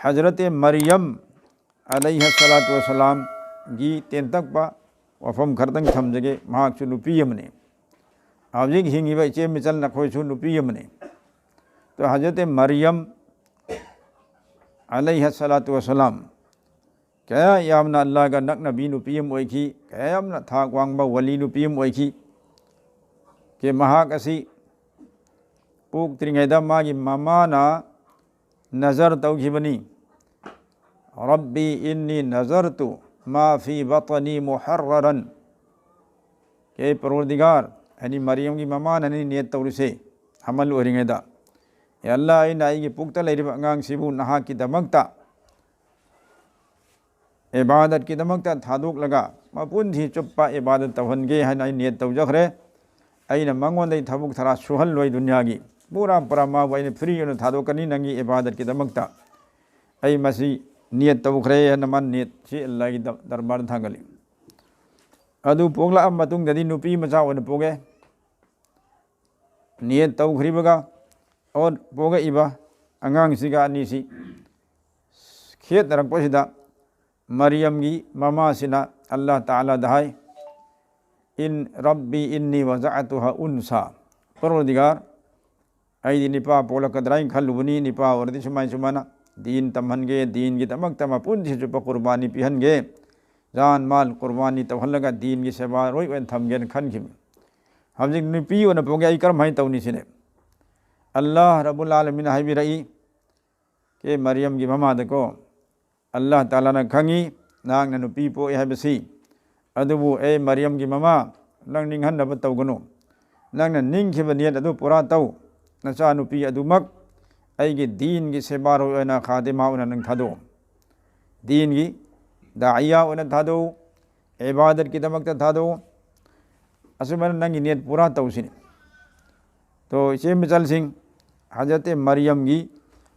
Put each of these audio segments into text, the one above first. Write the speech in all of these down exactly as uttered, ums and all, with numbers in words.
ꯍꯖꯔꯠ ꯃꯔꯤꯌꯝ ꯑꯂꯩꯍ ꯁꯂꯥꯇꯨ ꯋꯁꯂꯥꯝꯒꯤ ꯇꯦꯟꯇꯛꯄ ꯋꯥꯐꯝ ꯈꯔꯗꯪ ꯊꯝꯖꯒꯦ꯫ ꯃꯍꯥꯛꯁꯨ ꯅꯨꯄꯤ ꯑꯃꯅꯤ꯫ ꯍꯧꯖꯤꯛ ꯍꯤꯡꯉꯤꯕ ꯏꯆꯦ ꯃꯤꯆꯜ ꯅꯈꯣꯏꯁꯨ ꯅꯨꯄꯤ ꯑꯃꯅꯤ꯫ ꯇꯣ ꯍꯖꯔꯠ ꯃꯔꯤꯌꯝ ꯑꯂꯩꯍ ꯁꯂꯥꯇꯨ ꯋꯁꯂꯥꯝ ꯀꯌꯥ ꯌꯥꯝꯅ ꯑꯜꯂꯥꯍꯒ ꯅꯛꯅꯕꯤ ꯅꯨꯄꯤ ꯑꯃ ꯑꯣꯏꯈꯤ, ꯀꯌꯥ ꯌꯥꯝꯅ ꯊꯥꯛ ꯋꯥꯡꯕ ꯋꯥꯂꯤ ꯅꯨꯄꯤ ꯑꯃ ꯑꯣꯏꯈꯤ꯫ ꯀꯦ ꯃꯍꯥꯛ ꯑꯁꯤ ꯄꯣꯛꯇ꯭ꯔꯤꯉꯩꯗ ꯃꯥꯒꯤ ꯃꯃꯥꯅ ꯅꯖꯔ ꯇꯧꯈꯤꯕꯅꯤ, "ꯔꯕꯤ ꯏꯟꯅꯤ ꯅꯖꯔꯇꯨ ꯃꯥ ꯐꯤ ꯕꯇꯅꯤ ꯃꯨꯍꯔꯔꯟ"꯫ ꯀꯦ ꯄꯔꯣꯔꯗꯤꯒꯥꯔ, ꯍꯥꯏꯗꯤ ꯃꯔꯤꯌꯝꯒꯤ ꯃꯃꯥꯅꯅꯤ ꯅꯤꯌꯠ ꯇꯧꯔꯤꯁꯦ ꯍꯃꯜ ꯑꯣꯏꯔꯤꯉꯩꯗ, "ꯑꯦ ꯑꯜꯂꯥ, ꯑꯩꯅ ꯑꯩꯒꯤ ꯄꯨꯛꯇ ꯂꯩꯔꯤꯕ ꯑꯉꯥꯡꯁꯤꯕꯨ ꯅꯍꯥꯛꯀꯤꯗꯃꯛꯇ ꯏꯕꯥꯗꯠꯀꯤꯗꯃꯛꯇ ꯊꯥꯗꯣꯛꯂꯒ ꯃꯄꯨꯟꯁꯤ ꯆꯨꯞꯄ ꯏꯕꯥꯗꯠ ꯇꯧꯍꯟꯒꯦ ꯍꯥꯏꯅ ꯑꯩ ꯅꯤꯌꯠ ꯇꯧꯖꯈ꯭ꯔꯦ꯫ ꯑꯩꯅ ꯃꯉꯣꯟꯗ ꯑꯩ ꯊꯕꯛ ꯊꯔꯥ ꯁꯨꯍꯜꯂꯣꯏ, ꯗꯨꯅꯤꯌꯥꯒꯤ ꯄꯨꯔꯥ ꯄꯨꯔꯥ ꯃꯥꯕꯨ ꯑꯩꯅ ꯐ꯭ꯔꯤ ꯑꯣꯏꯅ ꯊꯥꯗꯣꯛꯀꯅꯤ ꯅꯪꯒꯤ ꯏꯕꯥꯗꯠꯀꯤꯗꯃꯛꯇ꯫ ꯑꯩ ꯃꯁꯤ ꯅꯤꯌꯠ ꯇꯧꯈ꯭ꯔꯦ" ꯍꯥꯏꯅ ꯃꯥꯅ ꯅꯤꯌꯠꯁꯤ ꯑꯜꯂꯥꯍꯒꯤ ꯗ-, ꯗꯔꯕꯥꯔꯗ ꯊꯥꯡꯒꯠꯂꯤ꯫ ꯑꯗꯨ ꯄꯣꯛꯂꯛꯑꯕ ꯃꯇꯨꯡꯗꯗꯤ ꯅꯨꯄꯤ ꯃꯆꯥ ꯑꯣꯏꯅ ꯄꯣꯛꯑꯦ꯫ ꯅꯤꯌꯠ ꯇꯧꯈ꯭ꯔꯤꯕꯒ ꯑꯣ ꯄꯣꯛꯂꯛꯏꯕ ꯑꯉꯥꯡꯁꯤꯒ ꯑꯅꯤꯁꯤ ꯈꯦꯠꯅꯔꯛꯄꯁꯤꯗ, ꯃꯔꯤꯌꯝꯒꯤ ꯃꯃꯥꯁꯤꯅ ꯑꯜꯂꯥꯍ ꯇꯥꯂꯥꯗ ꯍꯥꯏ, "ꯏꯟ ꯔꯕꯤ ꯏꯟꯅꯤ ꯋꯖꯥꯑꯇꯨꯍ ꯎꯟꯁꯥ"꯫ ꯄꯔꯣꯔꯗꯤꯒꯥꯔ, ꯑꯩꯗꯤ ꯅꯤꯄꯥ ꯄꯣꯛꯂꯛꯀꯗ꯭ꯔꯥ ꯍꯥꯏꯅ ꯈꯜꯂꯨꯕꯅꯤ, ꯅꯤꯄꯥ ꯑꯣꯏꯔꯗꯤ ꯁꯨꯃꯥꯏ ꯁꯨꯃꯥꯏꯅ ꯗꯤꯟ ꯇꯝꯍꯟꯒꯦ, ꯗꯤꯟꯒꯤꯗꯃꯛꯇ ꯃꯄꯨꯟꯁꯤ ꯆꯨꯞꯄ ꯀꯨꯔꯕꯥꯅꯤ ꯄꯤꯍꯟꯒꯦ, ꯖꯥꯟ ꯃꯥꯜ ꯀꯨꯔꯕꯥꯅꯤ ꯇꯧꯍꯜꯂꯒ ꯗꯤꯟꯒꯤ ꯁꯦꯕꯥꯔꯣꯏ ꯑꯣꯏꯅ ꯊꯝꯒꯦꯅ ꯈꯟꯈꯤꯕꯅꯤ꯫ ꯍꯧꯖꯤꯛ ꯅꯨꯄꯤ ꯑꯣꯏꯅ ꯄꯣꯛꯑꯦ, ꯑꯩ ꯀꯔꯝꯍꯥꯏꯅ ꯇꯧꯅꯤ ꯁꯤꯅꯦ꯫ ꯑꯜꯂꯥꯍ ꯔꯕꯨꯜ ꯑꯥꯂꯃꯤꯟꯅ ꯍꯥꯏꯕꯤꯔꯛꯏ, ꯀꯦ ꯃꯔꯤꯌꯝꯒꯤ ꯃꯃꯥꯗꯀꯣ, "ꯑꯜꯂꯥꯍ ꯇꯥꯂꯥꯅ ꯈꯪꯉꯤ ꯅꯍꯥꯛꯅ ꯅꯨꯄꯤ ꯄꯣꯛꯏ ꯍꯥꯏꯕꯁꯤ, ꯑꯗꯨꯕꯨ ꯑꯦ ꯃꯔꯤꯌꯝꯒꯤ ꯃꯃꯥ, ꯅꯪ ꯅꯤꯡꯍꯟꯅꯕ ꯇꯧꯒꯅꯨ꯫ ꯅꯪꯅ ꯅꯤꯡꯈꯤꯕ ꯅꯤꯌꯠ ꯑꯗꯨ ꯄꯨꯔꯥ ꯇꯧ꯫ ꯅꯆꯥꯅꯨꯄꯤ ꯑꯗꯨꯃꯛ ꯑꯩꯒꯤ ꯗꯤꯟꯒꯤ ꯁꯦꯕꯥꯔꯣꯏ ꯑꯣꯏꯅ, ꯈꯥꯗꯤꯃꯥ ꯑꯣꯏꯅ ꯅꯪ ꯊꯥꯗꯣꯛꯑꯣ꯫ ꯗꯤꯟꯒꯤ ꯗꯥꯏꯌꯥ ꯑꯣꯏꯅ ꯊꯥꯗꯣꯛꯎ, ꯏꯕꯥꯗꯠꯀꯤꯗꯃꯛꯇ ꯊꯥꯗꯣꯛꯎ꯫ ꯑꯁꯨꯃꯥꯏꯅ ꯅꯪꯒꯤ ꯅꯤꯌꯠ ꯄꯨꯔꯥ ꯇꯧꯁꯤꯅꯤ"꯫ ꯇꯣ ꯏꯆꯦ ꯃꯆꯜꯁꯤꯡ, ꯍꯖꯔꯠ ꯃꯔꯤꯌꯝꯒꯤ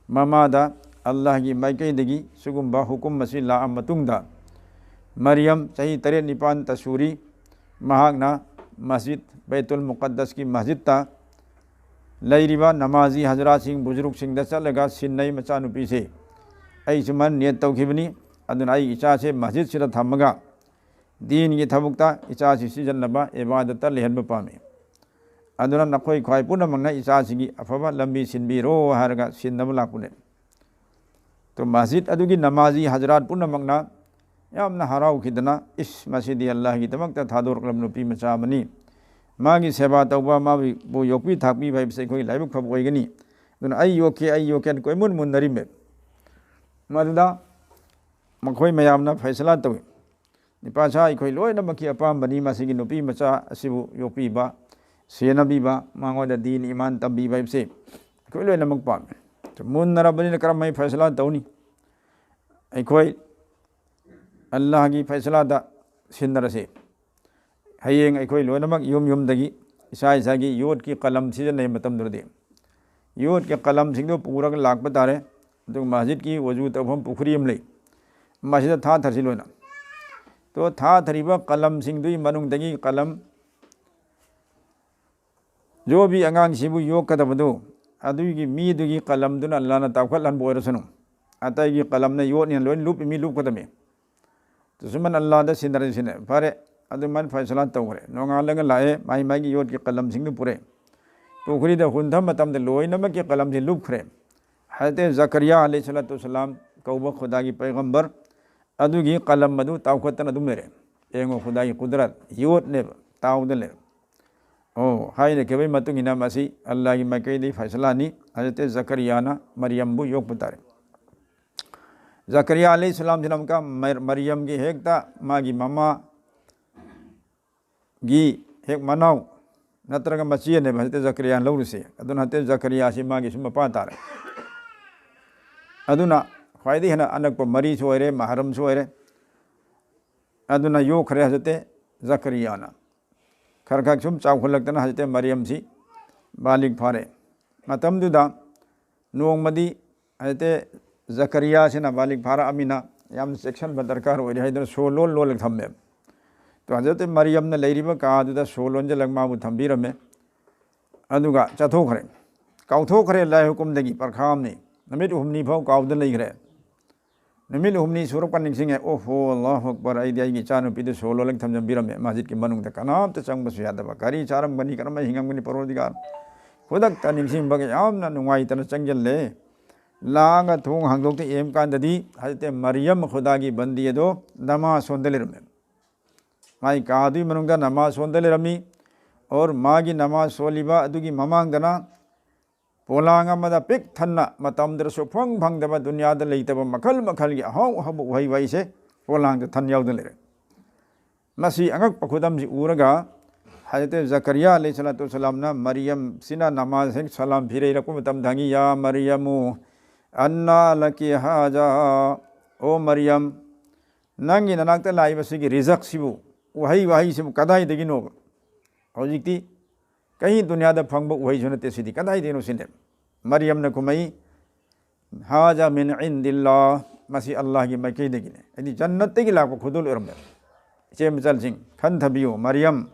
ꯃꯃꯥꯗ ꯑꯜꯂꯥꯍꯒꯤ ꯃꯥꯏꯀꯩꯗꯒꯤ ꯁꯤꯒꯨꯝꯕ ꯍꯨꯀꯨꯝ ꯑꯁꯤ ꯂꯥꯛꯑ ꯃꯇꯨꯡꯗ, ꯃꯔꯤꯌꯝ ꯆꯍꯤ ꯇꯔꯦꯠ ꯅꯤꯄꯥꯟꯇ ꯁꯨꯔꯤ꯫ ꯃꯍꯥꯛꯅ ꯃꯁꯖꯤꯗ ꯕꯩꯇꯨꯜ ꯃꯨꯀꯠꯗꯁꯀꯤ ꯃꯁꯖꯤꯗꯇ ꯂꯩꯔꯤꯕ ꯅꯃꯥꯖꯤ ꯍꯖꯔꯥꯠꯁꯤꯡ, ꯕꯨꯖꯨꯔꯨꯛꯁꯤꯡꯗ ꯆꯠꯂꯒ ꯁꯤꯟꯅꯩ ꯃꯆꯥꯅꯨꯄꯤꯁꯦ꯫ ꯑꯩ ꯁꯨꯃꯥꯏꯅ ꯅꯤꯌꯠ ꯇꯧꯈꯤꯕꯅꯤ, ꯑꯗꯨꯅ ꯑꯩ ꯏꯆꯥꯁꯦ ꯃꯁꯖꯤꯗꯁꯤꯗ ꯊꯝꯃꯒ ꯗꯤꯟꯒꯤ ꯊꯕꯛꯇ ꯏꯆꯥꯁꯤ ꯁꯤꯖꯤꯟꯅꯕ, ꯏꯕꯥꯗꯠꯇ ꯂꯩꯍꯟꯕ ꯄꯥꯝꯃꯤ꯫ ꯑꯗꯨꯅ ꯅꯈꯣꯏ ꯈ꯭ꯋꯥꯏ ꯄꯨꯝꯅꯃꯛꯅ ꯏꯆꯥꯁꯤꯒꯤ ꯑꯐꯕ ꯂꯝꯕꯤ ꯁꯤꯟꯕꯤꯔꯣ ꯍꯥꯏꯔꯒ ꯁꯤꯟꯅꯕ ꯂꯥꯛꯄꯅꯦ꯫ ꯇꯣ ꯃꯁꯖꯤꯗ ꯑꯗꯨꯒꯤ ꯅꯃꯥꯖꯤ ꯍꯖꯔꯥꯠ ꯄꯨꯝꯅꯃꯛꯅ ꯌꯥꯝꯅ ꯍꯔꯥꯎꯈꯤꯗꯅ, "ꯏꯁ, ꯃꯁꯤꯗꯤ ꯑꯜꯂꯥꯍꯒꯤꯗꯃꯛꯇ ꯊꯥꯗꯣꯔꯛꯂꯕ ꯅꯨꯄꯤ ꯃꯆꯥ ꯑꯃꯅꯤ꯫ ꯃꯥꯒꯤ ꯁꯦꯕꯥ ꯇꯧꯕ, ꯃꯥꯕꯨ ꯌꯣꯛꯄꯤ ꯊꯥꯛꯄꯤꯕ ꯍꯥꯏꯕꯁꯦ ꯑꯩꯈꯣꯏꯒꯤ ꯂꯥꯏꯕꯛ ꯐꯕ ꯑꯣꯏꯒꯅꯤ꯫ ꯑꯗꯨꯅ ꯑꯩ ꯌꯣꯛꯀꯦ, ꯑꯩ ꯌꯣꯛꯀꯦ" ꯍꯥꯏꯅ ꯀꯣꯏꯃꯨꯟ ꯃꯨꯟꯅꯔꯤꯃꯦ꯫ ꯃꯗꯨꯗ ꯃꯈꯣꯏ ꯃꯌꯥꯝꯅ ꯐꯩꯁꯂꯥ ꯇꯧꯏ, "ꯅꯤꯄꯥꯁꯥ, ꯑꯩꯈꯣꯏ ꯂꯣꯏꯅꯃꯛꯀꯤ ꯑꯄꯥꯝꯕꯅꯤ ꯃꯁꯤꯒꯤ ꯅꯨꯄꯤ ꯃꯆꯥ ꯑꯁꯤꯕꯨ ꯌꯣꯛꯄꯤꯕ, ꯁꯦꯟꯅꯕꯤꯕ, ꯃꯉꯣꯟꯗ ꯗꯤꯟ ꯏꯃꯥꯟ ꯇꯝꯕꯤꯕ ꯍꯥꯏꯕꯁꯦ ꯑꯩꯈꯣꯏ ꯂꯣꯏꯅꯃꯛ ꯄꯥꯝꯃꯤ꯫ ꯃꯨꯟꯅꯔꯕꯅꯤꯅ ꯀꯔꯝꯍꯥꯏꯅ ꯐꯩꯁꯂꯥ ꯇꯧꯅꯤ? ꯑꯩꯈꯣꯏ ꯑꯜꯂꯥꯍꯒꯤ ꯐꯩꯁꯂꯥꯗ ꯁꯤꯟꯅꯔꯁꯤ꯫ ꯍꯌꯦꯡ ꯑꯩꯈꯣꯏ ꯂꯣꯏꯅꯃꯛ ꯌꯨꯝ ꯌꯨꯝꯗꯒꯤ ꯏꯁꯥ ꯏꯁꯥꯒꯤ ꯌꯣꯠꯀꯤ ꯀꯂꯝ ꯁꯤꯖꯤꯟꯅꯩ ꯃꯇꯝꯗꯨꯗꯗꯤ ꯌꯣꯠꯀꯤ ꯀꯂꯝꯁꯤꯡꯗꯨ ꯄꯨꯔꯒ ꯂꯥꯛꯄ ꯇꯥꯔꯦ꯫ ꯑꯗꯨꯒ ꯃꯁꯖꯤꯗꯀꯤ ꯋꯖꯨ ꯇꯧꯐꯝ ꯄꯨꯈ꯭ꯔꯤ ꯑꯃ ꯂꯩ, ꯃꯁꯤꯗ ꯊꯥꯊꯔꯁꯤ ꯂꯣꯏꯅ꯫ ꯇꯣ ꯊꯥꯊꯔꯤꯕ ꯀꯂꯝꯁꯤꯡꯗꯨꯒꯤ ꯃꯅꯨꯡꯗꯒꯤ ꯀꯂꯝ ꯌꯣꯕꯤ ꯑꯉꯥꯡꯁꯤꯕꯨ ꯌꯣꯛꯀꯗꯕꯗꯨ, ꯑꯗꯨꯒꯤ ꯃꯤꯗꯨꯒꯤ ꯀꯂꯝꯗꯨꯅ ꯑꯜꯂꯥꯅ ꯇꯥꯎꯈꯠꯍꯟꯕ ꯑꯣꯏꯔꯁꯅꯨ꯫ ꯑꯇꯩꯒꯤ ꯀꯂꯝꯅ ꯌꯣꯠꯅꯤꯅ ꯂꯣꯏꯅ ꯂꯨꯞꯄꯤ ꯃꯤ ꯂꯨꯞꯀꯗꯕꯅꯤ꯫ ꯗꯨꯁꯃꯟ ꯑꯜꯂꯥꯗ ꯁꯤꯟꯅꯔꯁꯤꯅꯦ꯫ ꯐꯔꯦ, ꯑꯗꯨꯃꯥꯏꯅ ꯐꯩꯁꯂꯥ ꯇꯧꯈ꯭ꯔꯦ꯫ ꯅꯣꯡꯉꯥꯜꯂꯒ ꯂꯥꯛꯑꯦ, ꯃꯥꯏ ꯃꯥꯏꯒꯤ ꯌꯣꯠꯀꯤ ꯀꯂꯝꯁꯤꯡꯗꯨ ꯄꯨꯔꯛꯑꯦ꯫ ꯄꯨꯈ꯭ꯔꯤꯗ ꯍꯨꯟꯊꯕ ꯃꯇꯝꯗ ꯂꯣꯏꯅꯃꯛꯀꯤ ꯀꯂꯝꯁꯤ ꯂꯨꯞꯈ꯭ꯔꯦ꯫ ꯍꯖꯔꯠ ꯖꯀꯔꯤꯌꯥ ꯑꯂꯩꯍꯤ ꯁꯂꯥꯇꯨ ꯁꯂꯥꯝ ꯀꯧꯕ ꯈꯨꯗꯥꯒꯤ ꯄꯩꯒꯝꯕꯔ ꯑꯗꯨꯒꯤ ꯀꯂꯝ ꯑꯗꯨ ꯇꯥꯎꯈꯠꯇꯅ ꯑꯗꯨꯝ ꯂꯩꯔꯦ꯫ ꯌꯦꯡꯉꯣ, ꯈꯨꯗꯥꯒꯤ ꯀꯨꯗꯔꯠ, ꯌꯣꯠꯅꯦꯕ, ꯇꯥꯎꯗ ꯂꯩꯔꯦ꯫ ꯑꯣ, ꯍꯥꯏꯅꯈꯤꯕꯒꯤ ꯃꯇꯨꯡ ꯏꯟꯅ ꯃꯁꯤ ꯑꯜꯂꯥꯍꯒꯤ ꯃꯥꯏꯀꯩꯗꯒꯤ ꯐꯩꯁꯂꯥꯅꯤ꯫ ꯍꯖꯔꯠ ꯖꯀꯔꯤꯌꯥꯅ ꯃꯔꯤꯌꯝꯕꯨ ꯌꯣꯛꯄ ꯇꯥꯔꯦ꯫ ꯖꯀꯔꯤꯌꯥ ꯑꯂꯩꯍꯤ ꯁꯂꯥꯝꯁꯤꯅ ꯑꯃꯨꯛꯀ ꯃꯔ-, ꯃꯔꯤꯌꯝꯒꯤ ꯍꯦꯛꯇ ꯃꯥꯒꯤ ꯃꯃꯥꯒꯤ ꯍꯦꯛ ꯃꯅꯥꯎ ꯅꯠꯇ꯭ꯔꯒ ꯃꯆꯦꯅꯦꯕ ꯍꯖꯔꯠ ꯖꯀꯔꯤꯌꯥꯅ ꯂꯧꯔꯤꯁꯦ꯫ ꯑꯗꯨꯅ ꯍꯖꯔꯠ ꯖꯀꯔꯤꯌꯥꯁꯤ ꯃꯥꯒꯤ ꯁꯨꯝ ꯃꯄꯥ ꯇꯥꯔꯦ꯫ ꯑꯗꯨꯅ ꯈ꯭ꯋꯥꯏꯗꯒꯤ ꯍꯦꯟꯅ ꯑꯅꯛꯄ ꯃꯔꯤꯁꯨ ꯑꯣꯏꯔꯦ, ꯃꯍꯔꯝꯁꯨ ꯑꯣꯏꯔꯦ꯫ ꯑꯗꯨꯅ ꯌꯣꯛꯈ꯭ꯔꯦ ꯍꯖꯔꯠ ꯖꯀꯔꯤꯌꯥꯅ꯫ ꯈꯔ ꯈꯔ ꯁꯨꯝ ꯆꯥꯎꯈꯠꯂꯛꯇꯅ ꯍꯖꯔꯠ ꯃꯔꯤꯌꯝꯁꯤ ꯕꯥꯂꯤꯒ ꯐꯥꯔꯦ꯫ ꯃꯇꯝꯗꯨꯗ ꯅꯣꯡꯃꯗꯤ ꯍꯖꯔꯠ ꯖꯀꯔꯤꯌꯥꯁꯤꯅ ꯕꯥꯂꯤꯒ ꯐꯥꯔꯛꯑꯃꯤꯅ ꯌꯥꯝ ꯆꯦꯛꯁꯤꯟꯕ ꯗꯔꯀꯥꯔ ꯑꯣꯏꯔꯦ ꯍꯥꯏꯗꯨꯅ ꯁꯣ ꯂꯣꯟ ꯂꯣꯜꯂꯒ ꯊꯝꯃꯦꯕ꯫ ꯇꯣ ꯍꯖꯔꯠ ꯃꯔꯤꯌꯝꯅ ꯂꯩꯔꯤꯕ ꯀꯥꯗꯨꯗ ꯁꯣ ꯂꯣꯟꯁꯤꯜꯂꯒ ꯃꯥꯕꯨ ꯊꯝꯕꯤꯔꯝꯃꯦ꯫ ꯑꯗꯨꯒ ꯆꯠꯊꯣꯛꯈ꯭ꯔꯦ꯫ ꯀꯥꯎꯊꯣꯛꯈ꯭ꯔꯦ, ꯑꯜꯂꯥꯍꯒꯤ ꯍꯨꯀꯨꯝꯗꯒꯤ ꯄꯔꯈꯥ ꯑꯃꯅꯤ꯫ ꯅꯨꯃꯤꯠ ꯍꯨꯝꯅꯤ ꯐꯥꯎ ꯀꯥꯎꯗ ꯂꯩꯈ꯭ꯔꯦ꯫ ꯅꯨꯃꯤꯠ ꯍꯨꯝꯅꯤ ꯁꯨꯔꯛꯄ ꯅꯤꯡꯁꯤꯡꯉꯦ, "ꯑꯣꯍꯣ, ꯑꯜꯂꯥꯍꯨ ꯑꯛꯕꯔ, ꯑꯩꯗꯤ ꯑꯩꯒꯤ ꯏꯆꯥꯅꯨꯄꯤꯗꯨ ꯁꯣ ꯂꯣꯜꯂꯒ ꯊꯝꯖꯟꯕꯤꯔꯝꯃꯦ, ꯃꯁꯖꯤꯗꯀꯤ ꯃꯅꯨꯡꯗ ꯀꯅꯥꯝꯇ ꯆꯪꯕꯁꯨ ꯌꯥꯗꯕ, ꯀꯔꯤ ꯆꯥꯔꯝꯒꯅꯤ, ꯀꯔꯝꯅ ꯍꯤꯡꯉꯝꯒꯅꯤ, ꯄꯔꯣꯔꯗꯤꯒꯥꯔ?" ꯈꯨꯗꯛꯇ ꯅꯤꯡꯁꯤꯡꯕꯒ ꯌꯥꯝꯅ ꯅꯨꯡꯉꯥꯏꯇꯅ ꯆꯪꯁꯤꯜꯂꯦ꯫ ꯂꯥꯛꯑꯒ ꯊꯣꯡ ꯍꯥꯡꯗꯣꯛꯇ ꯌꯦꯡꯕ ꯀꯥꯟꯗꯗꯤ ꯍꯖꯔꯠ ꯃꯔꯤꯌꯝ ꯈꯨꯗꯥꯒꯤ ꯕꯟꯗꯤ ꯑꯗꯣ ꯅꯃꯥꯖ ꯁꯣꯟꯗ ꯂꯩꯔꯝꯃꯦ꯫ ꯃꯥꯏ ꯀꯥꯗꯨꯒꯤ ꯃꯅꯨꯡꯗ ꯅꯃꯥꯖ ꯁꯣꯟꯗ ꯂꯩꯔꯝꯃꯤ꯫ ꯑꯣꯔ ꯃꯥꯒꯤ ꯅꯃꯥꯖ ꯁꯣꯜꯂꯤꯕ ꯑꯗꯨꯒꯤ ꯃꯃꯥꯡꯗꯅ ꯄꯣꯂꯥꯡ ꯑꯃꯗ ꯄꯤꯛ ꯊꯟꯅ, ꯃꯇꯝꯗꯨꯗꯁꯨ ꯐꯪ ꯐꯪꯗꯕ, ꯗꯨꯅꯤꯌꯥꯗ ꯂꯩꯇꯕ ꯃꯈꯜ ꯃꯈꯜꯒꯤ ꯑꯍꯥꯎ ꯑꯍꯥꯎꯕ ꯎꯍꯩ ꯋꯥꯍꯩꯁꯦ ꯄꯣꯂꯥꯡꯗ ꯊꯟ ꯌꯥꯎꯗꯅ ꯂꯩꯔꯦ꯫ ꯃꯁꯤ ꯑꯉꯛꯄ ꯈꯨꯗꯝꯁꯤ ꯎꯔꯒ ꯍꯖꯔꯠ ꯖꯀꯔꯤꯌꯥ ꯑꯂꯩꯍꯤ ꯁꯂꯥꯇꯨ ꯋꯁꯂꯥꯝꯅ ꯃꯔꯤꯌꯝꯁꯤꯅ ꯅꯃꯥꯖ ꯍꯦꯛ ꯁꯂꯥꯝ ꯐꯤꯔꯩꯔꯛꯄ ꯃꯇꯝꯗ ꯍꯪꯉꯤ, "ꯌꯥ ꯃꯔꯤꯌꯃꯨ ꯑꯟꯅꯥ ꯂꯀꯤ ꯍꯥꯖꯥ?" "ꯑꯣ ꯃꯔꯤꯌꯝ, ꯅꯪꯒꯤ ꯅꯅꯥꯛꯇ ꯂꯥꯛꯏꯕꯁꯤꯒꯤ ꯔꯤꯖꯛꯁꯤꯕꯨ, ꯎꯍꯩ ꯋꯥꯍꯩꯁꯤꯕꯨ ꯀꯗꯥꯏꯗꯒꯤꯅꯣꯕ? ꯍꯧꯖꯤꯛꯇꯤ ꯀꯩ ꯗꯨꯅꯤꯌꯥꯗ ꯐꯪꯕ ꯎꯍꯩꯁꯨ ꯅꯠꯇꯦ ꯁꯤꯗꯤ, ꯀꯗꯥꯏꯗꯒꯤꯅꯣ ꯁꯤꯅꯦ?" ꯃꯔꯤꯌꯝꯅ ꯈꯨꯝꯃꯛꯏ, "ꯍꯥꯖꯥ ꯃꯤꯟ ꯏꯟꯗꯤꯜꯂꯥ, ꯃꯁꯤ ꯑꯜꯂꯥꯍꯒꯤ ꯃꯥꯏꯀꯩꯗꯒꯤꯅꯦ"꯫ ꯍꯥꯏꯗꯤ ꯖꯟꯅꯠꯇꯒꯤ ꯂꯥꯛꯄ ꯈꯨꯗꯣꯜ ꯑꯣꯏꯔꯝꯃꯦ꯫ ꯏꯆꯦ ꯃꯆꯜꯁꯤꯡ, ꯈꯟꯊꯕꯤꯌꯨ, ꯃꯔꯤꯌꯝ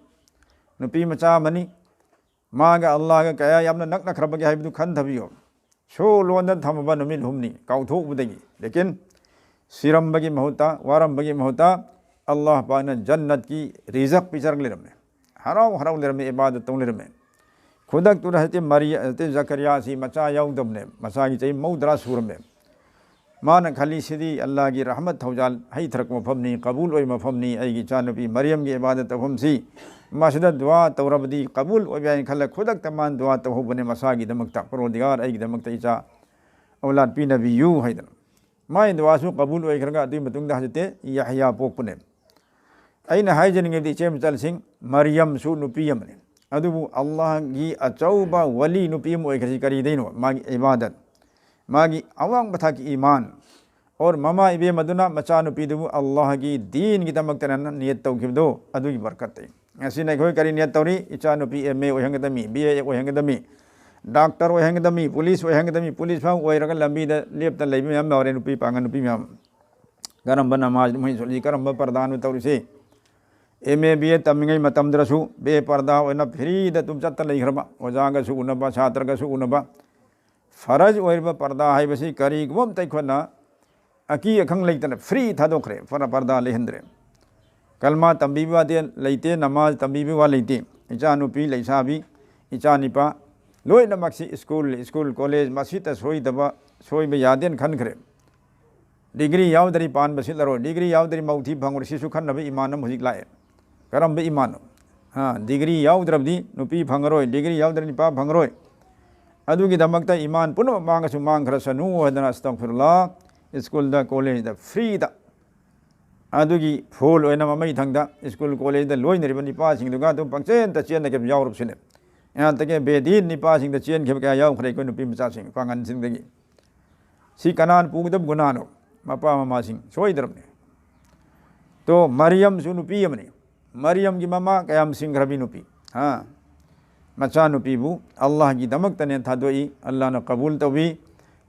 ꯅꯨꯄꯤ ꯃꯆꯥ ꯑꯃꯅꯤ, ꯃꯥꯒ ꯑꯜꯂꯥꯍꯒ ꯀꯌꯥ ꯌꯥꯝꯅ ꯅꯛꯅꯈ꯭ꯔꯕꯒꯦ ꯍꯥꯏꯕꯗꯨ ꯈꯟꯊꯕꯤꯌꯨ꯫ ꯁꯣ ꯂꯣꯟꯗ ꯊꯝꯃꯕ ꯅꯨꯃꯤꯠ ꯍꯨꯝꯅꯤ ꯀꯥꯎꯊꯣꯛꯎꯕꯗꯒꯤ, ꯂꯦꯀꯤꯟ ꯁꯤꯔꯝꯕꯒꯤ ꯃꯍꯨꯠꯇ, ꯋꯥꯔꯝꯕꯒꯤ ꯃꯍꯨꯠꯇ ꯑꯜꯂꯥꯍ ꯄꯥꯛꯅ ꯖꯟꯅꯠꯀꯤ ꯔꯤꯖꯛ ꯄꯤꯖꯔꯒ ꯂꯩꯔꯝꯃꯦ꯫ ꯍꯔꯥꯎ ꯍꯔꯥꯎ ꯂꯩꯔꯝꯃꯦ, ꯏꯕꯥꯗꯠ ꯇꯧ ꯂꯩꯔꯝꯃꯦ꯫ ꯈꯨꯗꯛꯇꯨꯗ ꯍꯖꯔꯠ ꯃꯔꯤ-, ꯍꯖꯔꯠ ꯖꯀꯔꯤꯌꯥꯁꯤ ꯃꯆꯥ ꯌꯥꯎꯗꯕꯅꯦ, ꯃꯆꯥꯒꯤ ꯆꯍꯤ ꯃꯧꯗ꯭ꯔꯥ ꯁꯨꯔꯝꯃꯦ꯫ ꯃꯥꯅ ꯈꯜꯂꯤ, "ꯁꯤꯗꯤ ꯑꯜꯂꯥꯍꯒꯤ ꯔꯍꯃꯠ ꯊꯧꯖꯥꯜ ꯍꯩꯊꯔꯛꯄ ꯃꯐꯝꯅꯤ, ꯀꯕꯨꯜ ꯑꯣꯏꯕ ꯃꯐꯝꯅꯤ, ꯑꯩꯒꯤ ꯏꯆꯥꯅꯨꯄꯤ ꯃꯔꯤꯌꯝꯒꯤ ꯏꯕꯥꯗꯠ ꯇꯧꯐꯝꯁꯤ, ꯃꯁꯤꯗ ꯗꯨꯋꯥ ꯇꯧꯔꯕꯗꯤ ꯀꯕꯨꯜ ꯑꯣꯏꯕ ꯌꯥꯏꯅ" ꯈꯜꯂ ꯈꯨꯗꯛꯇ ꯃꯥꯅ ꯗꯨꯋꯥ ꯇꯧꯍꯧꯕꯅꯦ ꯃꯁꯥꯒꯤꯗꯃꯛꯇ, "ꯄꯔꯣꯗꯤꯒꯥꯔ, ꯑꯩꯒꯤꯗꯃꯛꯇ ꯏꯆꯥ ꯑꯧꯂꯥꯗ ꯄꯤꯅꯕꯤꯌꯨ" ꯍꯥꯏꯗꯅ꯫ ꯃꯥꯒꯤ ꯗꯨꯋꯥꯁꯨ ꯀꯕꯨꯜ ꯑꯣꯏꯈ꯭ꯔꯒ ꯑꯗꯨꯒꯤ ꯃꯇꯨꯡꯗ ꯍꯖꯔꯠ ꯌꯍꯌꯥ ꯄꯣꯛꯄꯅꯦ꯫ ꯑꯩꯅ ꯍꯥꯏꯖꯅꯤꯡꯉꯤꯕꯗꯤ, ꯏꯆꯦ ꯃꯆꯜꯁꯤꯡ, ꯃꯔꯤꯌꯝꯁꯨ ꯅꯨꯄꯤ ꯑꯃꯅꯤ, ꯑꯗꯨꯕꯨ ꯑꯜꯂꯥꯍꯒꯤ ꯑꯆꯧꯕ ꯋꯥꯂꯤ ꯅꯨꯄꯤ ꯑꯃ ꯑꯣꯏꯈ꯭ꯔꯤꯁꯤ ꯀꯔꯤꯗꯩꯅꯣ? ꯃꯥꯒꯤ ꯏꯕꯥꯗꯠ, ꯃꯥꯒꯤ ꯑꯋꯥꯡꯕ ꯊꯥꯛꯀꯤ ꯏꯃꯥꯟ, ꯑꯣꯔ ꯃꯃꯥ ꯏꯕꯦꯝ ꯑꯗꯨꯅ ꯃꯆꯥꯅꯨꯄꯤꯗꯨꯕꯨ ꯑꯜꯂꯥꯍꯒꯤ ꯗꯤꯟꯒꯤꯗꯃꯛꯇꯅ ꯅꯤꯌꯠ ꯇꯧꯈꯤꯕꯗꯣ, ꯑꯗꯨꯒꯤ ꯕꯔꯀꯠꯇꯩ꯫ ꯉꯁꯤꯅ ꯑꯩꯈꯣꯏ ꯀꯔꯤ ꯅꯤꯌꯠ ꯇꯧꯔꯤ? ꯏꯆꯥꯅꯨꯄꯤ ꯑꯦꯝ ꯑꯦ ꯑꯣꯏꯍꯟꯒꯗꯕꯅꯤ, ꯕꯤ ꯑꯦ ꯑꯣꯏꯍꯟꯒꯗꯕꯅꯤ, ꯗꯥꯛꯇꯔ ꯑꯣꯏꯍꯟꯒꯗꯕꯅꯤ, ꯄꯨꯂꯤꯁ ꯑꯣꯏꯍꯟꯒꯗꯕꯅꯤ, ꯄꯨꯂꯤꯁ ꯐꯥꯎ ꯑꯣꯏꯔꯒ ꯂꯝꯕꯤꯗ ꯂꯦꯞꯇ ꯂꯩꯕ ꯃꯌꯥꯝ ꯌꯥꯎꯔꯦ, ꯅꯨꯄꯤ ꯄꯥꯡꯒꯜ ꯅꯨꯄꯤ ꯃꯌꯥꯝ꯫ ꯀꯔꯝꯕ ꯅꯃꯥꯖ ꯃꯣꯏ ꯁꯣꯜꯂꯤ, ꯀꯔꯝꯕ ꯄꯔꯗꯥꯅꯣ ꯇꯧꯔꯤꯁꯦ? ꯑꯦꯝ ꯑꯦ ꯕꯤ ꯑꯦ ꯇꯝꯃꯤꯉꯩ ꯃꯇꯝꯗꯁꯨ ꯕꯦ ꯄꯔꯗꯥ ꯑꯣꯏꯅ ꯐ꯭ꯔꯤꯗ ꯑꯗꯨꯝ ꯆꯠꯇ ꯂꯩꯈ꯭ꯔꯕ, ꯑꯣꯖꯥꯒꯁꯨ ꯎꯅꯕ, ꯁꯥꯇ꯭ꯔꯒꯁꯨ ꯎꯅꯕ꯫ ꯐꯔꯖ ꯑꯣꯏꯔꯤꯕ ꯄꯔꯗꯥ ꯍꯥꯏꯕꯁꯤ ꯀꯔꯤꯒꯨꯝꯕ ꯑꯝꯇ ꯑꯩꯈꯣꯏꯅ ꯑꯀꯤ ꯑꯈꯪ ꯂꯩꯇꯅ free ꯊꯥꯗꯣꯛꯈ꯭ꯔꯦ, ꯄꯔꯗꯥ ꯂꯩꯍꯟꯗ꯭ꯔꯦ꯫ ꯀꯜꯃꯥ ꯇꯝꯕꯤꯕ ꯋꯥꯗꯤ ꯂꯩꯇꯦ, ꯅꯃꯥꯖ ꯇꯝꯕꯤꯕ ꯋꯥ ꯂꯩꯇꯦ꯫ ꯏꯆꯥꯅꯨꯄꯤ, ꯂꯩꯁꯥꯕꯤ, ꯏꯆꯥꯅꯤꯄꯥ ꯂꯣꯏꯅꯃꯛꯁꯤ school, school, college, ꯃꯁꯤꯗ ꯁꯣꯏꯗꯕ, ꯁꯣꯏꯕ ꯌꯥꯗꯦꯅ ꯈꯟꯈ꯭ꯔꯦ꯫ Degree ꯌꯥꯎꯗ꯭ꯔꯤ ꯄꯥꯟꯕ ꯁꯤꯠꯂꯔꯣꯏ, degree ꯌꯥꯎꯗ꯭ꯔꯤ ꯃꯧ ꯊꯤ ꯐꯪꯉꯔꯣꯏ, ꯁꯤꯁꯨ ꯈꯟꯅꯕ ꯏꯃꯥꯟ ꯑꯃ ꯍꯧꯖꯤꯛ ꯂꯥꯛꯑꯦ꯫ ꯀꯔꯝꯕ ꯏꯃꯥꯟꯅꯣ? ꯑ, degree ꯌꯥꯎꯗ꯭ꯔꯕꯗꯤ ꯅꯨꯄꯤ ꯐꯪꯉꯔꯣꯏ, degree ꯌꯥꯎꯗ꯭ꯔꯗꯤ ꯅꯨꯄꯥ ꯐꯪꯉꯔꯣꯏ꯫ ꯑꯗꯨꯒꯤꯗꯃꯛꯇ ꯏꯃꯥꯟ ꯄꯨꯝꯅꯃꯛ ꯃꯥꯡꯉꯁꯨ ꯃꯥꯡꯈ꯭ꯔꯁꯅꯨ ꯍꯥꯏꯗꯅ, ꯑꯁꯇꯒꯐꯤꯔꯨꯜꯂꯥ, schoolꯗ, collegeꯗ freeꯗ꯫ ꯑꯗꯨꯒꯤ full ꯑꯣꯏꯅ ꯃꯃꯩ ꯊꯪꯗ school collegeꯗ ꯂꯣꯏꯅꯔꯤꯕ ꯅꯤꯄꯥꯁꯤꯡꯗꯨꯒ ꯑꯗꯨꯝ ꯄꯪꯆꯦꯟꯇ ꯆꯦꯟꯅꯈꯤꯕ ꯌꯥꯎꯔꯕꯁꯨꯅꯦ꯫ ꯑꯗꯒꯤ ꯕꯦꯗꯤꯟ ꯅꯤꯄꯥꯁꯤꯡꯗ ꯆꯦꯟꯈꯤꯕ ꯀꯌꯥ ꯌꯥꯎꯈ꯭ꯔꯦ ꯑꯩꯈꯣꯏ ꯅꯨꯄꯤ ꯃꯆꯥꯁꯤꯡ, ꯄꯥꯡꯒꯜꯁꯤꯡꯗꯒꯤ꯫ ꯁꯤ ꯀꯅꯥꯅ ꯄꯨꯒꯗꯕ ꯒꯨꯅꯥꯅꯣ? ꯃꯄꯥ ꯃꯃꯥꯁꯤꯡ ꯁꯣꯏꯗ꯭ꯔꯕꯅꯤ꯫ ꯇꯣ, ꯃꯔꯤꯌꯝꯁꯨ ꯅꯨꯄꯤ ꯑꯃꯅꯤ꯫ ꯃꯔꯤꯌꯝꯒꯤ ꯃꯃꯥ ꯀꯌꯥꯝ ꯁꯤꯡꯈ꯭ꯔꯕꯤ ꯅꯨꯄꯤ꯫ ꯍꯥ? ꯃꯆꯥꯅꯨꯄꯤꯕꯨ ꯑꯜꯂꯥꯍꯒꯤꯗꯃꯛꯇꯅꯦ ꯊꯥꯗꯣꯛꯏ, ꯑꯜꯂꯥꯍꯅ ꯀꯕꯨꯜ ꯇꯧꯏ꯫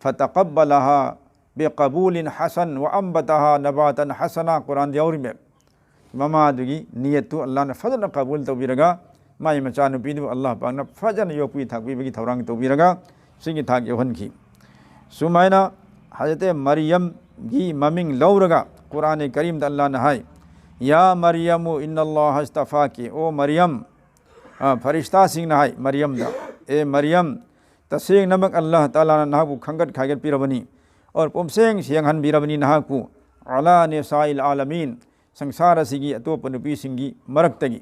فتقبلها بقبول حسن وأنبتها نباتا حسنا ꯀꯨꯔꯥꯟꯗ ꯌꯥꯎꯔꯤꯃꯦ꯫ ꯃꯃꯥꯗꯨꯒꯤ ꯅꯤꯌꯠꯇꯨ ꯑꯜꯂꯥꯍꯅ ꯐꯖꯅ ꯀꯕꯨꯜ ꯇꯧꯕꯤꯔꯒ ꯃꯥꯒꯤ ꯃꯆꯥꯅꯨꯄꯤꯗꯨꯕꯨ ꯑꯜꯂꯥꯍ ꯄꯥꯛꯅ ꯐꯖꯅ ꯌꯣꯛꯄꯤ ꯊꯥꯛꯄꯤꯕꯒꯤ ꯊꯧꯔꯥꯡ ꯇꯧꯕꯤꯔꯒ ꯁꯤꯒꯤ ꯊꯥꯛ ꯌꯧꯍꯟꯈꯤ꯫ ꯁꯨꯃꯥꯏꯅ ꯍꯖꯔꯠ ꯃꯔꯤꯌꯝꯒꯤ ꯃꯃꯤꯡ ꯂꯧꯔꯒ ꯀꯨꯔꯥꯟ ꯀꯔꯤꯝꯗ ꯑꯜꯂꯥꯍꯅ ꯍꯥꯏ, "ꯌꯥ ꯃꯔꯤꯌꯝ ꯏꯟꯅ ꯑꯜꯂꯥꯍ ꯑꯁꯇꯐꯥꯀꯤ", ꯑꯣ ꯃꯔꯤꯌꯝ, ꯑ, ꯐꯔꯤꯁꯇꯥꯁꯤꯡꯅ ꯍꯥꯏ ꯃꯔꯤꯌꯝꯗ, "ꯑꯦ ꯃꯔꯤꯌꯝ, ꯇꯁꯦꯡꯅꯃꯛ ꯑꯜꯂꯥꯍ ꯇꯥꯂꯥꯅ ꯅꯍꯥꯛꯄꯨ ꯈꯟꯒꯠ ꯈꯥꯏꯒꯠꯄꯤꯔꯕꯅꯤ, ꯑꯣꯔ ꯄꯨꯝꯁꯦꯡ ꯁꯦꯡꯍꯟꯕꯤꯔꯕꯅꯤ ꯅꯍꯥꯛꯄꯨ, ꯑꯂꯥ ꯅꯤꯁꯥꯏꯜ ꯑꯥꯂꯃꯤꯟ, ꯁꯪꯁꯥꯔ ꯑꯁꯤꯒꯤ ꯑꯇꯣꯞꯄ ꯅꯨꯄꯤꯁꯤꯡꯒꯤ ꯃꯔꯛꯇꯒꯤ,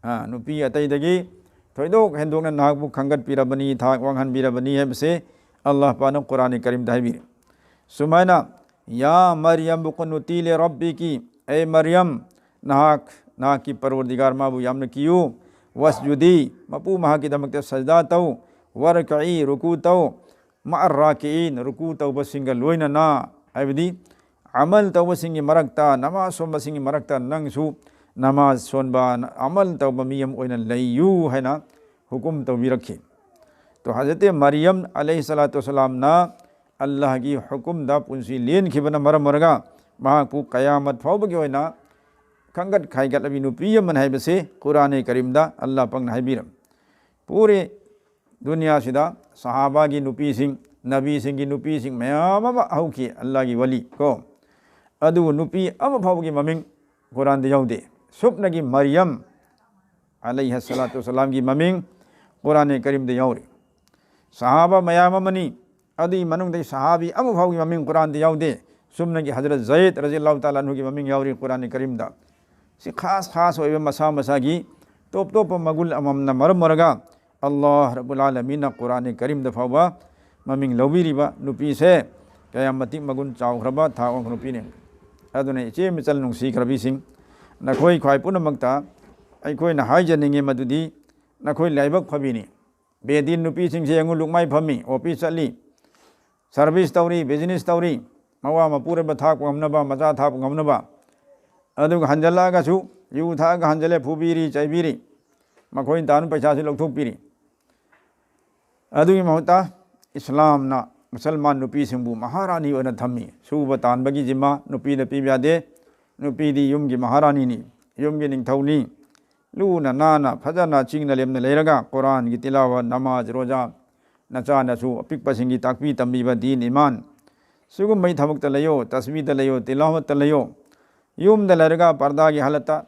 ꯑ, ꯅꯨꯄꯤ ꯑꯇꯩꯗꯒꯤ ꯊꯣꯏꯗꯣꯛ ꯍꯦꯟꯗꯣꯛꯅ ꯅꯍꯥꯛꯄꯨ ꯈꯟꯒꯠꯄꯤꯔꯕꯅꯤ, ꯊꯥꯛ ꯋꯥꯡꯍꯟꯕꯤꯔꯕꯅꯤ" ꯍꯥꯏꯕꯁꯦ ꯑꯜꯂꯥꯍ ꯄꯥꯛꯅ ꯀꯨꯔꯥꯟ ꯀꯔꯤꯝꯗ ꯍꯥꯏꯕꯤꯔꯤ꯫ ꯁꯨꯃꯥꯏꯅ, "ꯌꯥ ꯃꯔꯤꯌꯝ ꯀꯨꯅꯨꯇꯤ ꯂꯤ ꯔꯕꯤꯀꯤ", ꯑꯦ ꯃꯔꯤꯌꯝ, ꯅꯍꯥꯛ ꯅꯍꯥꯛꯀꯤ ꯄꯔꯋꯔꯗꯤꯒꯥꯔ ꯃꯥꯕꯨ ꯌꯥꯝꯅ ꯀꯤꯌꯨ, "ꯋꯥꯁꯖꯨꯗꯤ", ꯃꯄꯨ ꯃꯍꯥꯛꯀꯤꯗꯃꯛꯇ ꯁꯖꯗꯥ ꯇꯧ, "ꯋꯥꯔꯀꯏ", ꯔꯨꯀꯨ ꯇꯧ, "ꯃꯥ ꯔꯥꯀꯤꯏꯟ", ꯔꯨꯀꯨ ꯇꯧꯕꯁꯤꯡꯒ ꯂꯣꯏꯅꯅ, ꯍꯥꯏꯕꯗꯤ ꯑꯃꯜ ꯇꯧꯕꯁꯤꯡꯒꯤ ꯃꯔꯛꯇ, ꯅꯃꯥꯖ ꯁꯣꯟꯕꯁꯤꯡꯒꯤ ꯃꯔꯛꯇ ꯅꯪꯁꯨ ꯅꯃꯥꯖ ꯁꯣꯟꯕ, ꯑꯃꯜ ꯇꯧꯕ ꯃꯤ ꯑꯃ ꯑꯣꯏꯅ ꯂꯩꯌꯨ ꯍꯥꯏꯅ ꯍꯨꯀꯨꯝ ꯇꯧꯕꯤꯔꯛꯈꯤ꯫ ꯇꯣ ꯍꯖꯔꯠ ꯃꯔꯤꯌꯝ ꯑꯂꯩꯍꯤ ꯁꯂꯥꯇꯨ ꯋꯁꯂꯥꯝꯅ ꯑꯜꯂꯥꯍꯒꯤ ꯍꯨꯀꯨꯝꯗ ꯄꯨꯟꯁꯤ ꯂꯦꯟꯈꯤꯕꯅ ꯃꯔꯝ ꯑꯣꯏꯔꯒ ꯃꯍꯥꯛꯄꯨ ꯀꯌꯥꯃꯠ ꯐꯥꯎꯕꯒꯤ ꯑꯣꯏꯅ ꯈꯟꯒꯠ ꯈꯥꯏꯒꯠꯂꯕꯤ ꯅꯨꯄꯤ ꯑꯃꯅꯤ ꯍꯥꯏꯕꯁꯤ ꯀꯨꯔꯥꯟ ꯀꯔꯤꯝꯗ ꯑꯜꯂꯥꯍ ꯄꯥꯛꯅ ꯍꯥꯏꯕꯤꯔꯝꯃꯤ꯫ ꯄꯨꯔꯦ ꯗꯨꯅꯤꯌꯥꯁꯤꯗ ꯁꯍꯥꯕꯥꯒꯤ ꯅꯨꯄꯤꯁꯤꯡ, ꯅꯕꯤꯁꯤꯡꯒꯤ ꯅꯨꯄꯤꯁꯤꯡ ꯃꯌꯥꯝ ꯑꯃ ꯍꯧꯈꯤ, ꯑꯜꯂꯥꯍꯒꯤ ꯋꯥꯂꯤ ꯀꯣ꯫ ꯑꯗꯨꯕꯨ ꯅꯨꯄꯤ ꯑꯃ ꯐꯥꯎꯕꯒꯤ ꯃꯃꯤꯡ ꯀꯨꯔꯥꯟꯗ ꯌꯥꯎꯗꯦ꯫ ꯁꯨꯞꯅꯒꯤ ꯃꯔꯤꯌꯝ ꯑꯂꯩꯍ ꯁꯂꯥꯇꯨ ꯁꯂꯥꯝꯒꯤ ꯃꯃꯤꯡ ꯀꯨꯔꯥꯟ ꯀꯔꯤꯝꯗ ꯌꯥꯎꯔꯤ꯫ ꯁꯍꯥꯕꯥ ꯃꯌꯥꯝ ꯑꯃꯅꯤ, ꯑꯗꯨꯒꯤ ꯃꯅꯨꯡꯗ ꯁꯍꯥꯕꯤ ꯑꯃ ꯐꯥꯎꯒꯤ ꯃꯃꯤꯡ ꯀꯨꯔꯥꯟꯗ ꯌꯥꯎꯗꯦ꯫ ꯁꯨꯝꯅꯒꯤ ꯍꯖꯔꯠ ꯖꯌꯦꯗ ꯔꯖꯤꯌꯜꯂꯥꯍꯨ ꯇꯥꯂꯥ ꯑꯟꯍꯨꯒꯤ ꯃꯃꯤꯡ ꯌꯥꯎꯔꯤ ꯀꯨꯔꯥꯟ ꯀꯔꯤꯝꯗ꯫ ꯁꯤ ꯈꯥꯁ ꯈꯥꯁ ꯑꯣꯏꯕ ꯃꯁꯥ ꯃꯁꯥꯒꯤ ꯇꯣꯞ ꯇꯣꯞꯄ ꯃꯒꯨꯟ ꯑꯃꯃꯝꯅ ꯃꯔꯝ ꯑꯣꯏꯔꯒ ꯑꯜꯂꯥꯍ ꯔꯕꯨꯜ ꯑꯥꯂꯃꯤꯟꯅ ꯀꯨꯔꯥꯟ ꯀꯔꯤꯝꯗ ꯐꯥꯎꯕ ꯃꯃꯤꯡ ꯂꯧꯕꯤꯔꯤꯕ ꯅꯨꯄꯤꯁꯦ ꯀꯌꯥꯝ ꯃꯇꯤꯛ ꯃꯒꯨꯟ ꯆꯥꯎꯈ꯭ꯔꯕ ꯊꯥꯛ ꯋꯥꯡꯕ ꯅꯨꯄꯤꯅꯤ꯫ ꯑꯗꯨꯅ ꯏꯆꯦ ꯃꯆꯜ ꯅꯨꯡꯁꯤꯈ꯭ꯔꯕꯤꯁꯤꯡ, ꯅꯈꯣꯏ ꯈ꯭ꯋꯥꯏ ꯄꯨꯝꯅꯃꯛꯇ ꯑꯩꯈꯣꯏꯅ ꯍꯥꯏꯖꯅꯤꯡꯉꯤ ꯃꯗꯨꯗꯤ ꯅꯈꯣꯏ ꯂꯥꯏꯕꯛ ꯐꯕꯤꯅꯤ꯫ ꯕꯦꯗꯤꯟ ꯅꯨꯄꯤꯁꯤꯡꯁꯦ ꯌꯦꯡꯉꯨ, ꯂꯨꯛꯃꯥꯏ ꯐꯝꯃꯤ, ꯑꯣꯐꯤꯁ ꯆꯠꯂꯤ, ꯁꯥꯔꯚꯤꯁ ꯇꯧꯔꯤ, ꯕꯤꯖꯤꯅꯦꯁ ꯇꯧꯔꯤ, ꯃꯋꯥ ꯃꯄꯨꯔꯣꯏꯕ ꯊꯥꯛꯄ ꯉꯝꯅꯕ, ꯃꯆꯥ ꯊꯥꯛꯄ ꯉꯝꯅꯕ꯫ ꯑꯗꯨꯒ ꯍꯟꯖꯜꯂꯛꯑꯒꯁꯨ ꯌꯨ ꯊꯛꯑꯒ ꯍꯟꯖꯜꯂꯦ, ꯐꯨꯕꯤꯔꯤ, ꯆꯩꯕꯤꯔꯤ, ꯃꯈꯣꯏꯅ ꯇꯥꯟꯕ ꯄꯩꯁꯥꯁꯨ ꯂꯧꯊꯣꯛꯄꯤꯔꯤ꯫ ꯑꯗꯨꯒꯤ ꯃꯍꯨꯠꯇ ꯏꯁꯂꯥꯝꯅ ꯃꯨꯁꯜꯃꯥꯟ ꯅꯨꯄꯤꯁꯤꯡꯕꯨ ꯃꯍꯥꯔꯥꯅꯤ ꯑꯣꯏꯅ ꯊꯝꯃꯤ꯫ ꯁꯨꯕ ꯇꯥꯟꯕꯒꯤ ꯖꯤꯝꯃꯥ ꯅꯨꯄꯤꯗ ꯄꯤꯕ ꯌꯥꯗꯦ꯫ ꯅꯨꯄꯤꯗꯤ ꯌꯨꯝꯒꯤ ꯃꯍꯥꯔꯥꯅꯤꯅꯤ, ꯌꯨꯝꯒꯤ ꯅꯤꯡꯊꯧꯅꯤ꯫ ꯂꯨꯅ ꯅꯥꯟꯅ ꯐꯖꯅ ꯆꯤꯡꯅ ꯂꯦꯝꯅ ꯂꯩꯔꯒ ꯀꯨꯔꯥꯟꯒꯤ ꯇꯤꯂꯥꯋꯥ, ꯅꯃꯥꯖ, ꯔꯣꯖꯥ, ꯅꯆꯥ ꯅꯁꯨ ꯑꯄꯤꯛꯄꯁꯤꯡꯒꯤ ꯇꯥꯛꯄꯤ ꯇꯝꯕꯤꯕ ꯗꯤꯟ ꯏꯃꯥꯟ, ꯁꯤꯒꯨꯝꯕꯒꯤ ꯊꯕꯛꯇ ꯂꯩꯌꯣ, ꯇꯁꯕꯤꯗ ꯂꯩꯌꯣ, ꯇꯤꯂꯥꯋꯠꯇ ꯂꯩꯌꯣ꯫ ꯌꯨꯝꯗ ꯂꯩꯔꯒ ꯄꯔꯗꯥꯒꯤ ꯍꯥꯂꯠꯇ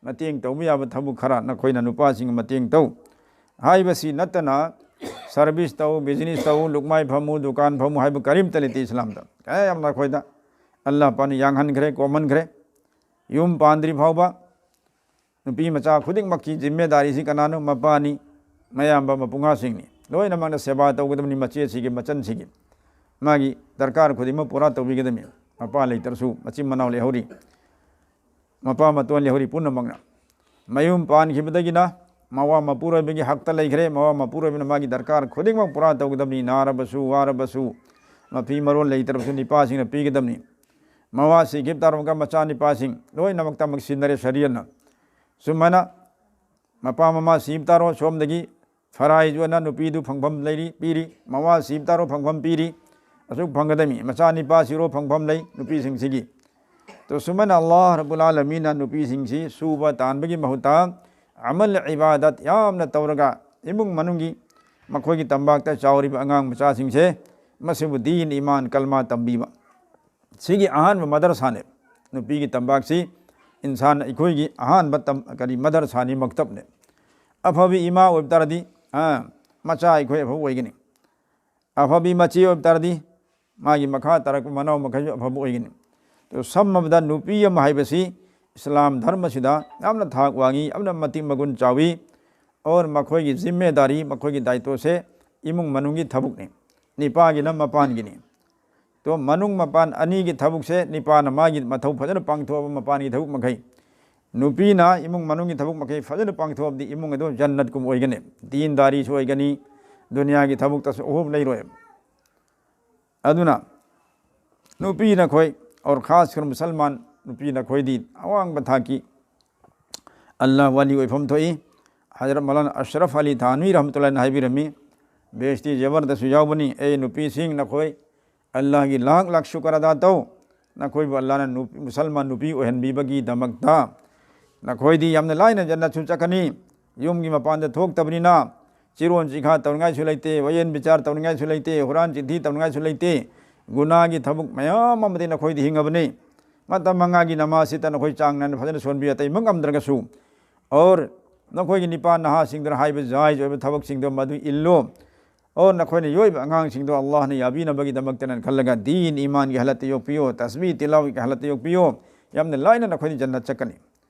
ꯃꯇꯦꯡ ꯇꯧꯕ ꯌꯥꯕ ꯊꯕꯛ ꯈꯔ ꯅꯈꯣꯏꯅ ꯅꯨꯄꯥꯁꯤꯡ ꯃꯇꯦꯡ ꯇꯧ꯫ ꯍꯥꯏꯕꯁꯤ ꯅꯠꯇꯅ ꯁꯥꯔꯚꯤꯁ ꯇꯧ, ꯕꯤꯖꯤꯅꯦꯁ ꯇꯧ, ꯂꯨꯛꯃꯥꯏ ꯐꯝꯃꯨ, ꯗꯨꯀꯥꯟ ꯐꯝꯃꯨ ꯍꯥꯏꯕ ꯀꯔꯤꯝꯇ ꯂꯩꯇꯦ ꯏꯁꯂꯥꯝꯗ꯫ ꯀꯌꯥ ꯌꯥꯝꯅ ꯑꯩꯈꯣꯏꯗ ꯑꯜꯂꯥꯍ ꯄꯥꯛꯅ ꯌꯥꯡꯍꯟꯈ꯭ꯔꯦ, ꯀꯣꯝꯍꯟꯈ꯭ꯔꯦ꯫ ꯌꯨꯝ ꯄꯥꯟꯗ꯭ꯔꯤ ꯐꯥꯎꯕ ꯅꯨꯄꯤ ꯃꯆꯥ ꯈꯨꯗꯤꯡꯃꯛꯀꯤ ꯖꯤꯝꯃꯦꯗꯥꯔꯤꯁꯤ ꯀꯅꯥꯅꯣ? ꯃꯄꯥꯅꯤ, ꯃꯌꯥꯝꯕ, ꯃꯄꯨꯡꯉꯥꯁꯤꯡꯅꯤ꯫ ꯂꯣꯏꯅꯃꯛꯅ ꯁꯦꯕꯥ ꯇꯧꯒꯗꯕꯅꯤ ꯃꯆꯦꯁꯤꯒꯤ, ꯃꯆꯟꯁꯤꯒꯤ꯫ ꯃꯥꯒꯤ ꯗꯔꯀꯥꯔ ꯈꯨꯗꯤꯡꯃꯛ ꯄꯨꯔꯥ ꯇꯧꯕꯤꯒꯗꯕꯅꯤ꯫ ꯃꯄꯥ ꯂꯩꯇ꯭ꯔꯁꯨ ꯃꯆꯤꯟ ꯃꯅꯥꯎ ꯂꯩꯍꯧꯔꯤ, ꯃꯄꯥ ꯃꯇꯣꯟ ꯂꯩꯍꯧꯔꯤ ꯄꯨꯝꯅꯃꯛꯅ꯫ ꯃꯌꯨꯝ ꯄꯥꯟꯈꯤꯕꯗꯒꯤꯅ ꯃꯋꯥ ꯃꯄꯨꯔꯣꯏꯕꯒꯤ ꯍꯛꯇ ꯂꯩꯈ꯭ꯔꯦ꯫ ꯃꯋꯥ ꯃꯄꯨꯔꯣꯏꯕꯅ ꯃꯥꯒꯤ ꯗꯔꯀꯥꯔ ꯈꯨꯗꯤꯡꯃꯛ ꯄꯨꯔꯥ ꯇꯧꯒꯗꯕꯅꯤ꯫ ꯅꯥꯔꯕꯁꯨ, ꯋꯥꯔꯕꯁꯨ, ꯃꯐꯤ ꯃꯔꯣꯜ ꯂꯩꯇ꯭ꯔꯕꯁꯨ ꯅꯤꯄꯥꯁꯤꯡꯅ ꯄꯤꯒꯗꯕꯅꯤ꯫ ꯃꯋꯥ ꯁꯤꯈꯤꯕ ꯇꯥꯔꯕꯒ ꯃꯆꯥꯅꯤꯄꯥꯁꯤꯡ ꯂꯣꯏꯅꯃꯛꯇꯃꯛ ꯁꯤꯟꯅꯔꯦ ꯁꯔꯤꯌꯠꯅ꯫ ꯁꯨꯃꯥꯏꯅ ꯃꯄꯥ ꯃꯃꯥ ꯁꯤꯕ ꯇꯥꯔꯣ, ꯁꯣꯝꯗꯒꯤ ꯐꯔꯥꯏꯖ ꯑꯣꯏꯅ ꯅꯨꯄꯤꯗꯨ ꯐꯪꯐꯝ ꯂꯩꯔꯤ, ꯄꯤꯔꯤ, ꯃꯋꯥ ꯁꯤꯕ ꯇꯥꯔꯣ ꯐꯪꯐꯝ ꯄꯤꯔꯤ, ꯑꯁꯨꯛ ꯐꯪꯒꯗꯕꯅꯤ, ꯃꯆꯥ ꯅꯤꯄꯥ ꯁꯤꯔꯣ ꯐꯪꯐꯝ ꯂꯩ ꯅꯨꯄꯤꯁꯤꯡꯁꯤꯒꯤ꯫ ꯇꯣ ꯁꯨꯃꯥꯏꯅ ꯑꯜꯂꯥꯍ ꯔꯕꯨꯜ ꯑꯥꯂꯃꯤꯟꯅ ꯅꯨꯄꯤꯁꯤꯡꯁꯤ ꯁꯨꯕ ꯇꯥꯟꯕꯒꯤ ꯃꯍꯨꯠꯇ ꯑꯃꯜ ꯏꯕꯥꯗꯠ ꯌꯥꯝꯅ ꯇꯧꯔꯒ ꯏꯃꯨꯡ ꯃꯅꯨꯡꯒꯤ ꯃꯈꯣꯏꯒꯤ ꯇꯝꯄꯥꯛꯇ ꯆꯥꯎꯔꯤꯕ ꯑꯉꯥꯡ ꯃꯆꯥꯁꯤꯡꯁꯦ ꯃꯁꯤꯕꯨ ꯗꯤꯟ, ꯏꯃꯥꯟ, ꯀꯜꯃꯥ ꯇꯝꯕꯤꯕ꯫ ꯁꯤꯒꯤ ꯑꯍꯥꯟꯕ ꯃꯗꯔꯁꯥꯅꯦ꯫ ꯅꯨꯄꯤꯒꯤ ꯇꯝꯄꯥꯛꯁꯤ ꯏꯟꯁꯥꯟ ꯑꯩꯈꯣꯏꯒꯤ ꯑꯍꯥꯟꯕ ꯇꯝ-, ꯀꯔꯤ, ꯃꯗꯔꯁꯥꯅꯤ, ꯃꯛꯇꯕꯅꯦ꯫ ꯑꯐꯕ ꯏꯃꯥ ꯑꯣꯏꯕ ꯇꯥꯔꯗꯤ, ꯑꯥ, ꯃꯆꯥ ꯑꯩꯈꯣꯏ ꯑꯐꯕ ꯑꯣꯏꯒꯅꯤ꯫ ꯑꯐꯕꯤ ꯃꯆꯦ ꯑꯣꯏꯕ ꯇꯥꯔꯗꯤ ꯃꯥꯒꯤ ꯃꯈꯥ ꯇꯥꯔꯛꯄ ꯃꯅꯥꯎ ꯃꯈꯩꯁꯨ ꯑꯐꯕ ꯑꯣꯏꯒꯅꯤ꯫ ꯑꯗꯨ ꯁꯝꯃꯕꯗ ꯅꯨꯄꯤ ꯑꯃ ꯍꯥꯏꯕꯁꯤ ꯏꯁꯂꯥꯝ ꯙꯔꯃꯁꯤꯗ ꯌꯥꯝꯅ ꯊꯥꯛ ꯋꯥꯡꯉꯤ, ꯌꯥꯝꯅ ꯃꯇꯤꯛ ꯃꯒꯨꯟ ꯆꯥꯎꯏ꯫ ꯑꯣꯔ ꯃꯈꯣꯏꯒꯤ ꯖꯤꯝꯃꯦꯗꯥꯔꯤ, ꯃꯈꯣꯏꯒꯤ ꯗꯥꯏꯇꯣꯁꯦ ꯏꯃꯨꯡ ꯃꯅꯨꯡꯒꯤ ꯊꯕꯛꯅꯤ꯫ ꯅꯤꯄꯥꯒꯤꯅ ꯃꯄꯥꯟꯒꯤꯅꯤ꯫ ꯇꯣ ꯃꯅꯨꯡ ꯃꯄꯥꯟ ꯑꯅꯤꯒꯤ ꯊꯕꯛꯁꯦ ꯅꯤꯄꯥꯅ ꯃꯥꯒꯤ ꯃꯊꯧ ꯐꯖꯅ ꯄꯥꯡꯊꯣꯛꯑꯕ, ꯃꯄꯥꯟꯒꯤ ꯊꯕꯛ ꯃꯈꯩ, ꯅꯨꯄꯤꯅ ꯏꯃꯨꯡ ꯃꯅꯨꯡꯒꯤ ꯊꯕꯛ ꯃꯈꯩ ꯐꯖꯅ ꯄꯥꯡꯊꯣꯛꯑꯕꯗꯤ ꯏꯃꯨꯡ ꯑꯗꯨ ꯖꯟꯅꯠꯀꯨꯝ ꯑꯣꯏꯒꯅꯤ꯫ ꯗꯤꯟꯗꯥꯔꯤꯁꯨ ꯑꯣꯏꯒꯅꯤ, ꯗꯨꯅꯤꯌꯥꯒꯤ ꯊꯕꯛꯇꯁꯨ ꯑꯍꯣꯕ ꯂꯩꯔꯣꯏ꯫ ꯑꯗꯨꯅ ꯅꯨꯄꯤ ꯅꯈꯣꯏ, ꯑꯣꯔ ꯈꯥꯁ ꯀꯔ ꯃꯨꯁꯜꯃꯥꯟ ꯅꯨꯄꯤ ꯅꯈꯣꯏꯗꯤ ꯑꯋꯥꯡꯕ ꯊꯥꯛꯀꯤ ꯑꯜꯂꯥꯍ ꯋꯥꯂꯤ ꯑꯣꯏꯐꯝ ꯊꯣꯛꯏ꯫ ꯍꯖꯔꯠ ꯃꯧꯂꯥꯅꯥ ꯑꯁꯔꯐ ꯑꯂꯤ ꯊꯥꯅꯋꯤ ꯔꯍꯃꯇꯨꯜꯂꯥꯍꯤꯅ ꯍꯥꯏꯕꯤꯔꯝꯃꯤ, ꯕꯦꯍꯦꯁꯇꯤ ꯖꯦꯋꯔꯗꯁꯨ ꯌꯥꯎꯕꯅꯤ, "ꯑꯦ ꯅꯨꯄꯤꯁꯤꯡ, ꯅꯈꯣꯏ ꯑꯜꯂꯥꯍꯒꯤ ꯂꯥꯛ ꯂꯥꯛ ꯁꯨꯀꯔ ꯑꯗꯥ ꯇꯧ, ꯅꯈꯣꯏꯕꯨ ꯑꯜꯂꯥꯍꯅ ꯅꯨꯄꯤ, ꯃꯨꯁꯜꯃꯥꯟ ꯅꯨꯄꯤ ꯑꯣꯏꯍꯟꯕꯤꯕꯒꯤꯗꯃꯛꯇ꯫ ꯅꯈꯣꯏꯗꯤ ꯌꯥꯝꯅ ꯂꯥꯏꯅ ꯖꯟꯅꯠꯁꯨ ꯆꯠꯀꯅꯤ, ꯌꯨꯝꯒꯤ ꯃꯄꯥꯟꯗ ꯊꯣꯛꯇꯕꯅꯤꯅ ꯆꯤꯔꯣꯟ ꯆꯤꯈꯥ ꯇꯧꯅꯤꯡꯉꯥꯏꯁꯨ ꯂꯩꯇꯦ, ꯋꯥꯌꯦꯟ ꯕꯤꯆꯥꯔ ꯇꯧꯅꯤꯡꯉꯥꯏꯁꯨ ꯂꯩꯇꯦ, ꯍꯨꯔꯥꯟ ꯆꯤꯟꯊꯤ ꯇꯧꯅꯤꯡꯉꯥꯏꯁꯨ ꯂꯩꯇꯦ, ꯒꯨꯅꯥꯒꯤ ꯊꯕꯛ ꯃꯌꯥꯝ ꯑꯃꯗꯤ ꯅꯈꯣꯏꯗꯤ ꯍꯤꯡꯉꯕꯅꯤ꯫ ꯃꯇꯝ ꯃꯉꯥꯒꯤ ꯅꯃꯥꯖꯁꯤꯗ ꯅꯈꯣꯏ ꯆꯥꯡ ꯅꯥꯏꯅ ꯐꯖꯅ ꯁꯣꯟꯕꯤꯌꯨ, ꯑꯇꯩꯃꯛ ꯉꯝꯗ꯭ꯔꯒꯁꯨ꯫ ꯑꯣꯔ ꯅꯈꯣꯏꯒꯤ ꯅꯤꯄꯥ ꯅꯍꯥꯁꯤꯡꯗꯨꯅ ꯍꯥꯏꯕ ꯖꯥꯏꯖ ꯑꯣꯏꯕ ꯊꯕꯛꯁꯤꯡꯗꯣ ꯃꯗꯨ ꯏꯜꯂꯨ꯫ ꯑꯣꯔ ꯅꯈꯣꯏꯅ ꯌꯣꯛꯏꯕ ꯑꯉꯥꯡꯁꯤꯡꯗꯣ ꯑꯜꯂꯥꯍꯅ ꯌꯥꯕꯤꯅꯕꯒꯤꯗꯃꯛꯇꯅ ꯈꯜꯂꯒ ꯗꯤꯟ ꯏꯃꯥꯟꯒꯤ ꯍꯥꯂꯠꯇ ꯌꯣꯛꯄꯤꯌꯨ, ꯇꯁꯕꯤ ꯇꯤꯂꯥꯋꯠꯀꯤ ꯍꯥꯂꯠꯇ ꯌꯣꯛꯄꯤꯌꯨ, ꯌꯥꯝꯅ ꯂꯥꯏꯅ ꯅꯈꯣꯏꯅ ꯖꯟꯅꯠ ꯆꯠꯀꯅꯤ꯫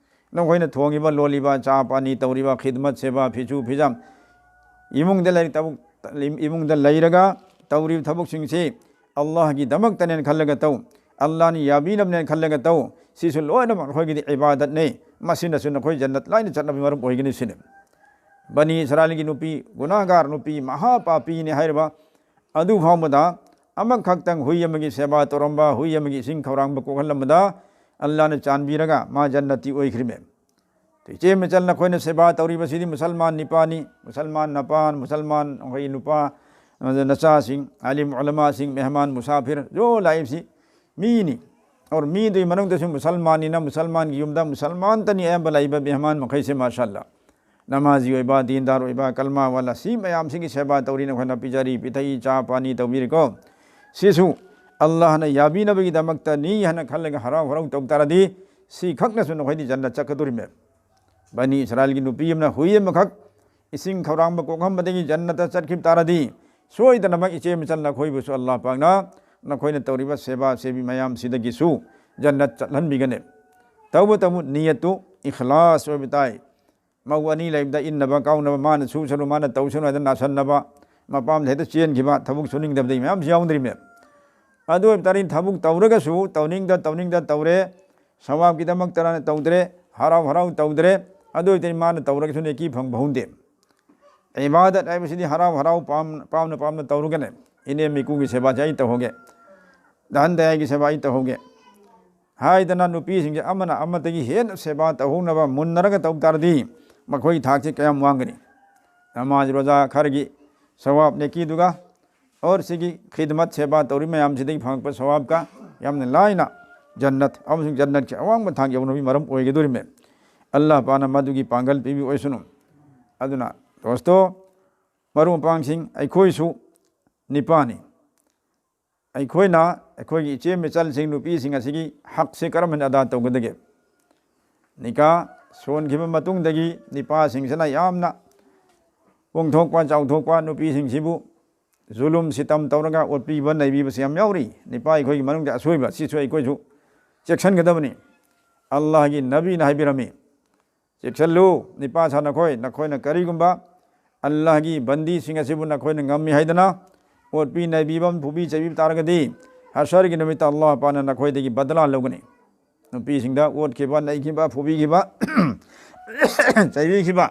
ꯅꯈꯣꯏꯅ ꯊꯣꯡꯉꯤꯕ, ꯂꯣꯜꯂꯤꯕ, ꯆꯥ ꯄꯥꯅꯤ ꯇꯧꯔꯤꯕ, ꯈꯤꯗꯃꯠ, ꯁꯦꯕꯥ, ꯐꯤꯁꯨ ꯐꯤꯖꯥꯝ, ꯏꯃꯨꯡꯗ ꯂꯩꯔꯤ ꯊꯕꯛ, ꯏꯃꯨꯡꯗ ꯂꯩꯔꯒ ꯇꯧꯔꯤꯕ ꯊꯕꯛꯁꯤꯡꯁꯤ ꯑꯜꯂꯥꯍꯒꯤꯗꯃꯛꯇꯅꯦꯅ ꯈꯜꯂꯒ ꯇꯧ, ꯑꯜꯂꯥꯍꯅ ꯌꯥꯕꯤꯅꯕꯅꯦꯅ ꯈꯜꯂꯒ ꯇꯧ꯫ ꯁꯤꯁꯨ ꯂꯣꯏꯅꯃꯛ ꯑꯩꯈꯣꯏꯒꯤꯗꯤ ꯏꯕꯥꯗꯠꯅꯦ꯫ ꯃꯁꯤꯅꯁꯨ ꯅꯈꯣꯏ ꯖꯟꯅꯠ ꯂꯥꯏꯅ ꯆꯠꯅꯕꯒꯤ ꯃꯔꯝ ꯑꯣꯏꯒꯅꯤ ꯁꯤꯅꯤ꯫ ꯕꯅꯤ ꯏꯁꯔꯥꯏꯜꯒꯤ ꯅꯨꯄꯤ, ꯒꯨꯅꯥꯍꯒꯥꯔ ꯅꯨꯄꯤ, ꯃꯍꯥꯄꯥꯄꯤꯅꯤ ꯍꯥꯏꯔꯤꯕ ꯑꯗꯨ ꯐꯥꯎꯕꯗ ꯑꯃꯈꯛꯇꯪ ꯍꯨꯏ ꯑꯃꯒꯤ ꯁꯦꯕꯥ ꯇꯧꯔꯝꯕ, ꯍꯨꯏ ꯑꯃꯒꯤ ꯏꯁꯤꯡ ꯈꯧꯔꯥꯡꯕ ꯀꯣꯛꯍꯜꯂꯝꯕꯗ ꯑꯜꯂꯥꯍꯅ ꯆꯥꯟꯕꯤꯔꯒ ꯃꯥ ꯖꯟꯅꯇꯤ ꯑꯣꯏꯈ꯭ꯔꯤꯃꯦ꯫ ꯏꯆꯦ ꯃꯆꯜ, ꯅꯈꯣꯏꯅ ꯁꯦꯕꯥ ꯇꯧꯔꯤꯕꯁꯤꯗꯤ ꯃꯨꯁꯜꯃꯥꯟ ꯅꯤꯄꯥꯅꯤ, ꯃꯨꯁꯜꯃꯥꯟ ꯅꯄꯥ, ꯃꯨꯁꯜꯃꯥꯟ ꯑꯩꯈꯣꯏ ꯅꯨꯄꯥ, ꯅꯆꯥꯁꯤꯡ, ꯑꯥꯂꯤꯝ ꯎꯂꯃꯥꯁꯤꯡ, ꯃꯦꯍꯃꯥꯟ ꯃꯨꯁꯥꯐꯤꯔ, ꯖꯣ ꯂꯥꯛꯏꯕꯁꯤ ꯃꯤꯅꯤ꯫ ꯑꯣꯔ ꯃꯤꯗꯨꯒꯤ ꯃꯅꯨꯡꯗꯁꯨ ꯃꯨꯁꯜꯃꯥꯟꯅꯤꯅ ꯃꯨꯁꯜꯃꯥꯟꯒꯤ ꯌꯨꯝꯗ ꯃꯨꯁꯜꯃꯥꯟꯇꯅꯤ ꯑꯌꯥꯝꯕ ꯂꯩꯕ ꯃꯦꯍꯃꯥꯟ ꯃꯈꯩꯁꯦ, ꯃꯥꯁꯥꯜꯂꯥ꯫ ꯅꯃꯥꯖꯤ ꯑꯣꯏꯕ, ꯗꯤꯟꯗꯥꯔ ꯑꯣꯏꯕ, ꯀꯜꯃꯥ ꯋꯥꯂꯥ, ꯁꯤ ꯃꯌꯥꯝꯁꯤꯒꯤ ꯁꯦꯕꯥ ꯇꯧꯔꯤ, ꯅꯈꯣꯏꯅ ꯄꯤꯖꯔꯤ, ꯄꯤꯊꯛꯏ, ꯆꯥ ꯄꯥꯅꯤ ꯇꯧꯕꯤꯔꯤꯀꯣ꯫ ꯁꯤꯁꯨ ꯑꯜꯂꯥꯍꯅ ꯌꯥꯕꯤꯅꯕꯒꯤꯗꯃꯛꯇꯅꯤ ꯍꯥꯏꯅ ꯈꯜꯂꯒ ꯍꯔꯥꯎ ꯍꯔꯥꯎ ꯇꯧ ꯇꯥꯔꯗꯤ, ꯁꯤ ꯈꯛꯅꯁꯨ ꯅꯈꯣꯏꯗꯤ ꯖꯟꯅꯠ ꯆꯠꯀꯗꯧꯔꯤꯃꯦ꯫ ꯕꯅꯤ ꯏꯁꯔꯥꯏꯜꯒꯤ ꯅꯨꯄꯤ ꯑꯃꯅ ꯍꯨꯏ ꯑꯃꯈꯛ ꯏꯁꯤꯡ ꯈꯧꯔꯥꯡꯕ ꯀꯣꯛꯍꯟꯕꯗꯒꯤ ꯖꯟꯅꯠꯇ ꯆꯠꯈꯤꯕ ꯇꯥꯔꯗꯤ, ꯁꯣꯏꯗꯅꯃꯛ ꯏꯆꯦ ꯃꯆꯜ ꯅꯈꯣꯏꯕꯨꯁꯨ ꯑꯜꯂꯥꯍ ꯄꯥꯛꯅ ꯅꯈꯣꯏꯅ ꯇꯧꯔꯤꯕ ꯁꯦꯕꯥ ꯁꯦꯕꯤ ꯃꯌꯥꯝꯁꯤꯗꯒꯤꯁꯨ ꯖꯟꯅꯠ ꯆꯠꯍꯟꯕꯤꯒꯅꯤ꯫ ꯇꯧꯕꯇꯕꯨ ꯅꯤꯌꯠꯇꯨ ꯏꯈꯂꯥꯁ ꯑꯣꯏꯕ ꯇꯥꯏ꯫ ꯃꯧ ꯑꯅꯤ ꯂꯩꯕꯗ ꯏꯟꯅꯕ ꯀꯥꯎꯅꯕ, ꯃꯥꯅ ꯁꯨꯁꯅꯨ, ꯃꯥꯅ ꯇꯧꯁꯅꯨ ꯍꯥꯏꯗꯅ ꯅꯥꯁꯟꯅꯕ, ꯃꯄꯥꯝꯗ ꯍꯦꯛꯇ ꯆꯦꯟꯈꯤꯕ, ꯊꯕꯛ ꯁꯨꯅꯤꯡꯗꯕꯗꯒꯤ ꯃꯌꯥꯝꯁꯨ ꯌꯥꯎꯗ꯭ꯔꯤꯃꯦ꯫ ꯑꯗꯨ ꯑꯣꯏꯕ ꯇꯥꯔꯗꯤ ꯊꯕꯛ ꯇꯧꯔꯒꯁꯨ ꯇꯧꯅꯤꯡꯗ ꯇꯧꯅꯤꯡꯗ ꯇꯧꯔꯦ, ꯁꯋꯥꯕꯀꯤꯗꯃꯛꯇꯅ ꯇꯧꯗ꯭ꯔꯦ, ꯍꯔꯥꯎ ꯍꯔꯥꯎ ꯇꯧꯗ꯭ꯔꯦ, ꯑꯗꯨ ꯑꯣꯏꯕ ꯇꯥꯔꯗꯤ ꯃꯥꯅ ꯇꯧꯔꯒꯁꯨ ꯅꯦꯀꯤ ꯐꯪꯕ ꯍꯧꯗꯦ꯫ ꯏꯕꯥꯗꯠ ꯍꯥꯏꯕꯁꯤꯗꯤ ꯍꯔꯥꯎ ꯍꯔꯥꯎ ꯄꯥꯝ-, ꯄꯥꯝꯅ ꯄꯥꯝꯅ ꯇꯧꯔꯒꯅꯦ, ꯏꯅꯦꯝ ꯏꯀꯨꯒꯤ ꯁꯦꯕꯥꯁꯦ ꯑꯩ ꯇꯧꯍꯧꯒꯦ, ꯗꯍꯟ ꯗꯌꯥꯒꯤ ꯁꯦꯕꯥ ꯑꯩ ꯇꯧꯍꯧꯒꯦ ꯍꯥꯏꯗꯅ ꯅꯨꯄꯤꯁꯤꯡꯁꯦ ꯑꯃꯅ ꯑꯃꯗꯒꯤ ꯍꯦꯟꯅ ꯁꯦꯕꯥ ꯇꯧꯍꯧꯅꯕ ꯃꯨꯟꯅꯔꯒ ꯇꯧ ꯇꯥꯔꯗꯤ ꯃꯈꯣꯏꯒꯤ ꯊꯥꯛꯁꯦ ꯀꯌꯥꯝ ꯋꯥꯡꯒꯅꯤ? ꯅꯃꯥꯖ ꯔꯣꯖꯥ ꯈꯔꯒꯤ ꯁꯋꯥꯕ ꯅꯦꯀꯤꯗꯨꯒ ꯑꯣꯔ ꯁꯤꯒꯤ ꯈꯤꯗꯃꯠ ꯁꯦꯕꯥ ꯇꯧꯔꯤ ꯃꯌꯥꯝꯁꯤꯗꯒꯤ ꯐꯪꯉꯛꯄ ꯁꯋꯥꯕꯀ ꯌꯥꯝꯅ ꯂꯥꯏꯅ ꯖꯟꯅꯠ ꯑꯃꯁꯨꯡ ꯖꯟꯅꯠꯀꯤ ꯑꯋꯥꯡꯕ ꯊꯥꯛ ꯌꯧꯅꯕꯒꯤ ꯃꯔꯝ ꯑꯣꯏꯒꯗꯧꯔꯤꯃꯦ꯫ ꯑꯜꯂꯥꯍ ꯄꯥꯛꯅ ꯃꯗꯨꯒꯤ ꯄꯥꯡꯒꯜ ꯄꯤꯕꯤꯕ ꯑꯣꯏꯁꯅꯨ꯫ ꯑꯗꯨꯅ ꯗꯣꯁꯇꯣ, ꯃꯔꯨꯞ ꯃꯄꯥꯡꯁꯤꯡ, ꯑꯩꯈꯣꯏꯁꯨ ꯅꯤꯄꯥꯅꯤ꯫ ꯑꯩꯈꯣꯏꯅ ꯑꯩꯈꯣꯏꯒꯤ ꯏꯆꯦ ꯃꯆꯜꯁꯤꯡ, ꯅꯨꯄꯤꯁꯤꯡ ꯑꯁꯤꯒꯤ ꯍꯛꯁꯦ ꯀꯔꯝ ꯍꯥꯏꯅ ꯑꯗꯥ ꯇꯧꯒꯗꯒꯦ? ꯅꯤꯀꯥ ꯁꯣꯟꯈꯤꯕ ꯃꯇꯨꯡꯗꯒꯤ ꯅꯤꯄꯥꯁꯤꯡꯁꯤꯅ ꯌꯥꯝꯅ ꯄꯣꯡꯊꯣꯛꯄ ꯆꯥꯎꯊꯣꯛꯄ, ꯅꯨꯄꯤꯁꯤꯡꯁꯤꯕꯨ ꯖꯨꯂꯨꯝ ꯁꯤꯇꯝ ꯇꯧꯔꯒ ꯑꯣꯠꯄꯤꯕ ꯅꯩꯕꯤꯕꯁꯤ ꯌꯥꯝ ꯌꯥꯎꯔꯤ꯫ ꯅꯤꯄꯥ ꯑꯩꯈꯣꯏꯒꯤ ꯃꯅꯨꯡꯗ ꯑꯁꯣꯏꯕ, ꯁꯤꯁꯨ ꯑꯩꯈꯣꯏꯁꯨ ꯆꯦꯛꯁꯤꯟꯒꯗꯕꯅꯤ꯫ ꯑꯜꯂꯥꯍꯒꯤ ꯅꯕꯤꯅ ꯍꯥꯏꯕꯤꯔꯝꯃꯤ, ꯆꯦꯛꯁꯤꯜꯂꯨ, ꯅꯤꯄꯥ ꯁꯥ ꯅꯈꯣꯏ, ꯅꯈꯣꯏꯅ ꯀꯔꯤꯒꯨꯝꯕ ꯑꯜꯂꯥꯍꯒꯤ ꯕꯟꯗꯤꯁꯤꯡ ꯑꯁꯤꯕꯨ ꯅꯈꯣꯏꯅ ꯉꯝꯃꯤ ꯍꯥꯏꯗꯅ ꯑꯣꯠꯄꯤ ꯅꯩꯕꯤꯕ, ꯐꯨꯕꯤ ꯆꯩꯕꯤꯕ ꯇꯥꯔꯒꯗꯤ, ꯍꯁꯔꯒꯤ ꯅꯨꯃꯤꯠꯇ ꯑꯜꯂꯥꯍ ꯄꯥꯛꯅ ꯅꯈꯣꯏꯗꯒꯤ ꯕꯗꯂꯥ ꯂꯧꯒꯅꯤ꯫ ꯅꯨꯄꯤꯁꯤꯡꯗ ꯑꯣꯠꯈꯤꯕ, ꯅꯩꯈꯤꯕ, ꯐꯨꯕꯤꯈꯤꯕ, ꯆꯩꯕꯤꯈꯤꯕ,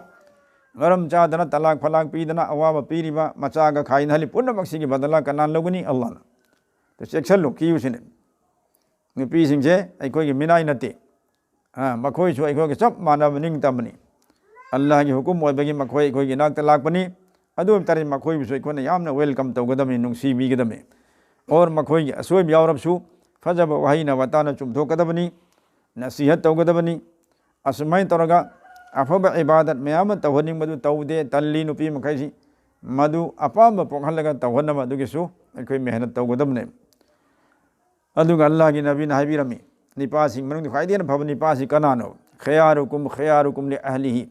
ꯃꯔꯝ ꯆꯥꯗꯅ ꯇꯂꯥꯛ ꯐꯂꯥꯛ ꯄꯤꯗꯅ ꯑꯋꯥꯕ ꯄꯤꯔꯤꯕ, ꯃꯆꯥꯒ ꯈꯥꯏꯅꯍꯜꯂꯤ, ꯄꯨꯝꯅꯃꯛꯁꯤꯒꯤ ꯕꯗꯂꯥ ꯀꯅꯥꯅ ꯂꯧꯒꯅꯤ? ꯑꯜꯂꯥꯍꯅ꯫ ꯑꯗꯨ ꯆꯦꯛꯁꯤꯜꯂꯨ, ꯀꯤꯌꯨ ꯁꯤꯅꯤ꯫ ꯅꯨꯄꯤꯁꯤꯡꯁꯦ ꯑꯩꯈꯣꯏꯒꯤ ꯃꯤꯅꯥꯏ ꯅꯠꯇꯦ꯫ ꯑ, ꯃꯈꯣꯏꯁꯨ ꯑꯩꯈꯣꯏꯒ ꯆꯞ ꯃꯥꯟꯅꯕ ꯅꯤꯡꯇꯝꯕꯅꯤ꯫ ꯑꯜꯂꯥꯍꯒꯤ ꯍꯨꯀꯨꯝ ꯑꯣꯏꯕꯒꯤ ꯃꯈꯣꯏ ꯑꯩꯈꯣꯏꯒꯤ ꯏꯅꯥꯛꯇ ꯂꯥꯛꯄꯅꯤ꯫ ꯑꯗꯨ ꯑꯣꯏꯕ ꯇꯥꯔꯗꯤ ꯃꯈꯣꯏꯕꯨꯁꯨ ꯑꯩꯈꯣꯏꯅ ꯌꯥꯝꯅ ꯋꯦꯜꯀꯝ ꯇꯧꯒꯗꯕꯅꯤ, ꯅꯨꯡꯁꯤꯕꯤꯒꯗꯕꯅꯤ꯫ ꯑꯣꯔ ꯃꯈꯣꯏꯒꯤ ꯑꯁꯣꯏꯕ ꯌꯥꯎꯔꯕꯁꯨ ꯐꯖꯕ ꯋꯥꯍꯩꯅ ꯋꯥꯇꯥꯅ ꯆꯨꯝꯊꯣꯛꯀꯗꯕꯅꯤ, ꯅꯁꯤꯍꯠ ꯇꯧꯒꯗꯕꯅꯤ꯫ ꯑꯁꯨꯃꯥꯏꯅ ꯇꯧꯔꯒ ꯑꯐꯕ ꯏꯕꯥꯗꯠ ꯃꯌꯥꯝ ꯑꯃ ꯇꯧꯍꯟꯅꯤꯡꯕꯗꯨ ꯇꯧꯗꯦ, ꯇꯜꯂꯤ꯫ ꯅꯨꯄꯤ ꯃꯈꯩꯁꯤ ꯃꯗꯨ ꯑꯄꯥꯝꯕ ꯄꯣꯛꯍꯜꯂꯒ ꯇꯧꯍꯟꯅꯕ ꯑꯗꯨꯒꯤꯁꯨ ꯑꯩꯈꯣꯏ ꯃꯦꯍꯅꯠ ꯇꯧꯒꯗꯕꯅꯦ꯫ ꯑꯗꯨꯒ ꯑꯜꯂꯥꯍꯒꯤ ꯅꯕꯤꯅ ꯍꯥꯏꯕꯤꯔꯝꯃꯤ, ꯅꯤꯄꯥꯁꯤꯡ ꯃꯅꯨꯡꯗ ꯈ꯭ꯋꯥꯏꯗꯒꯤ ꯍꯦꯟꯅ ꯐꯕ ꯅꯤꯄꯥꯁꯤ ꯀꯅꯥꯅꯣ? "ꯈꯌꯥꯔꯨꯀꯨꯝ ꯈꯌꯥꯔꯨꯀꯨꯝ ꯂꯤ ꯑꯍꯂꯤꯍꯤ"꯫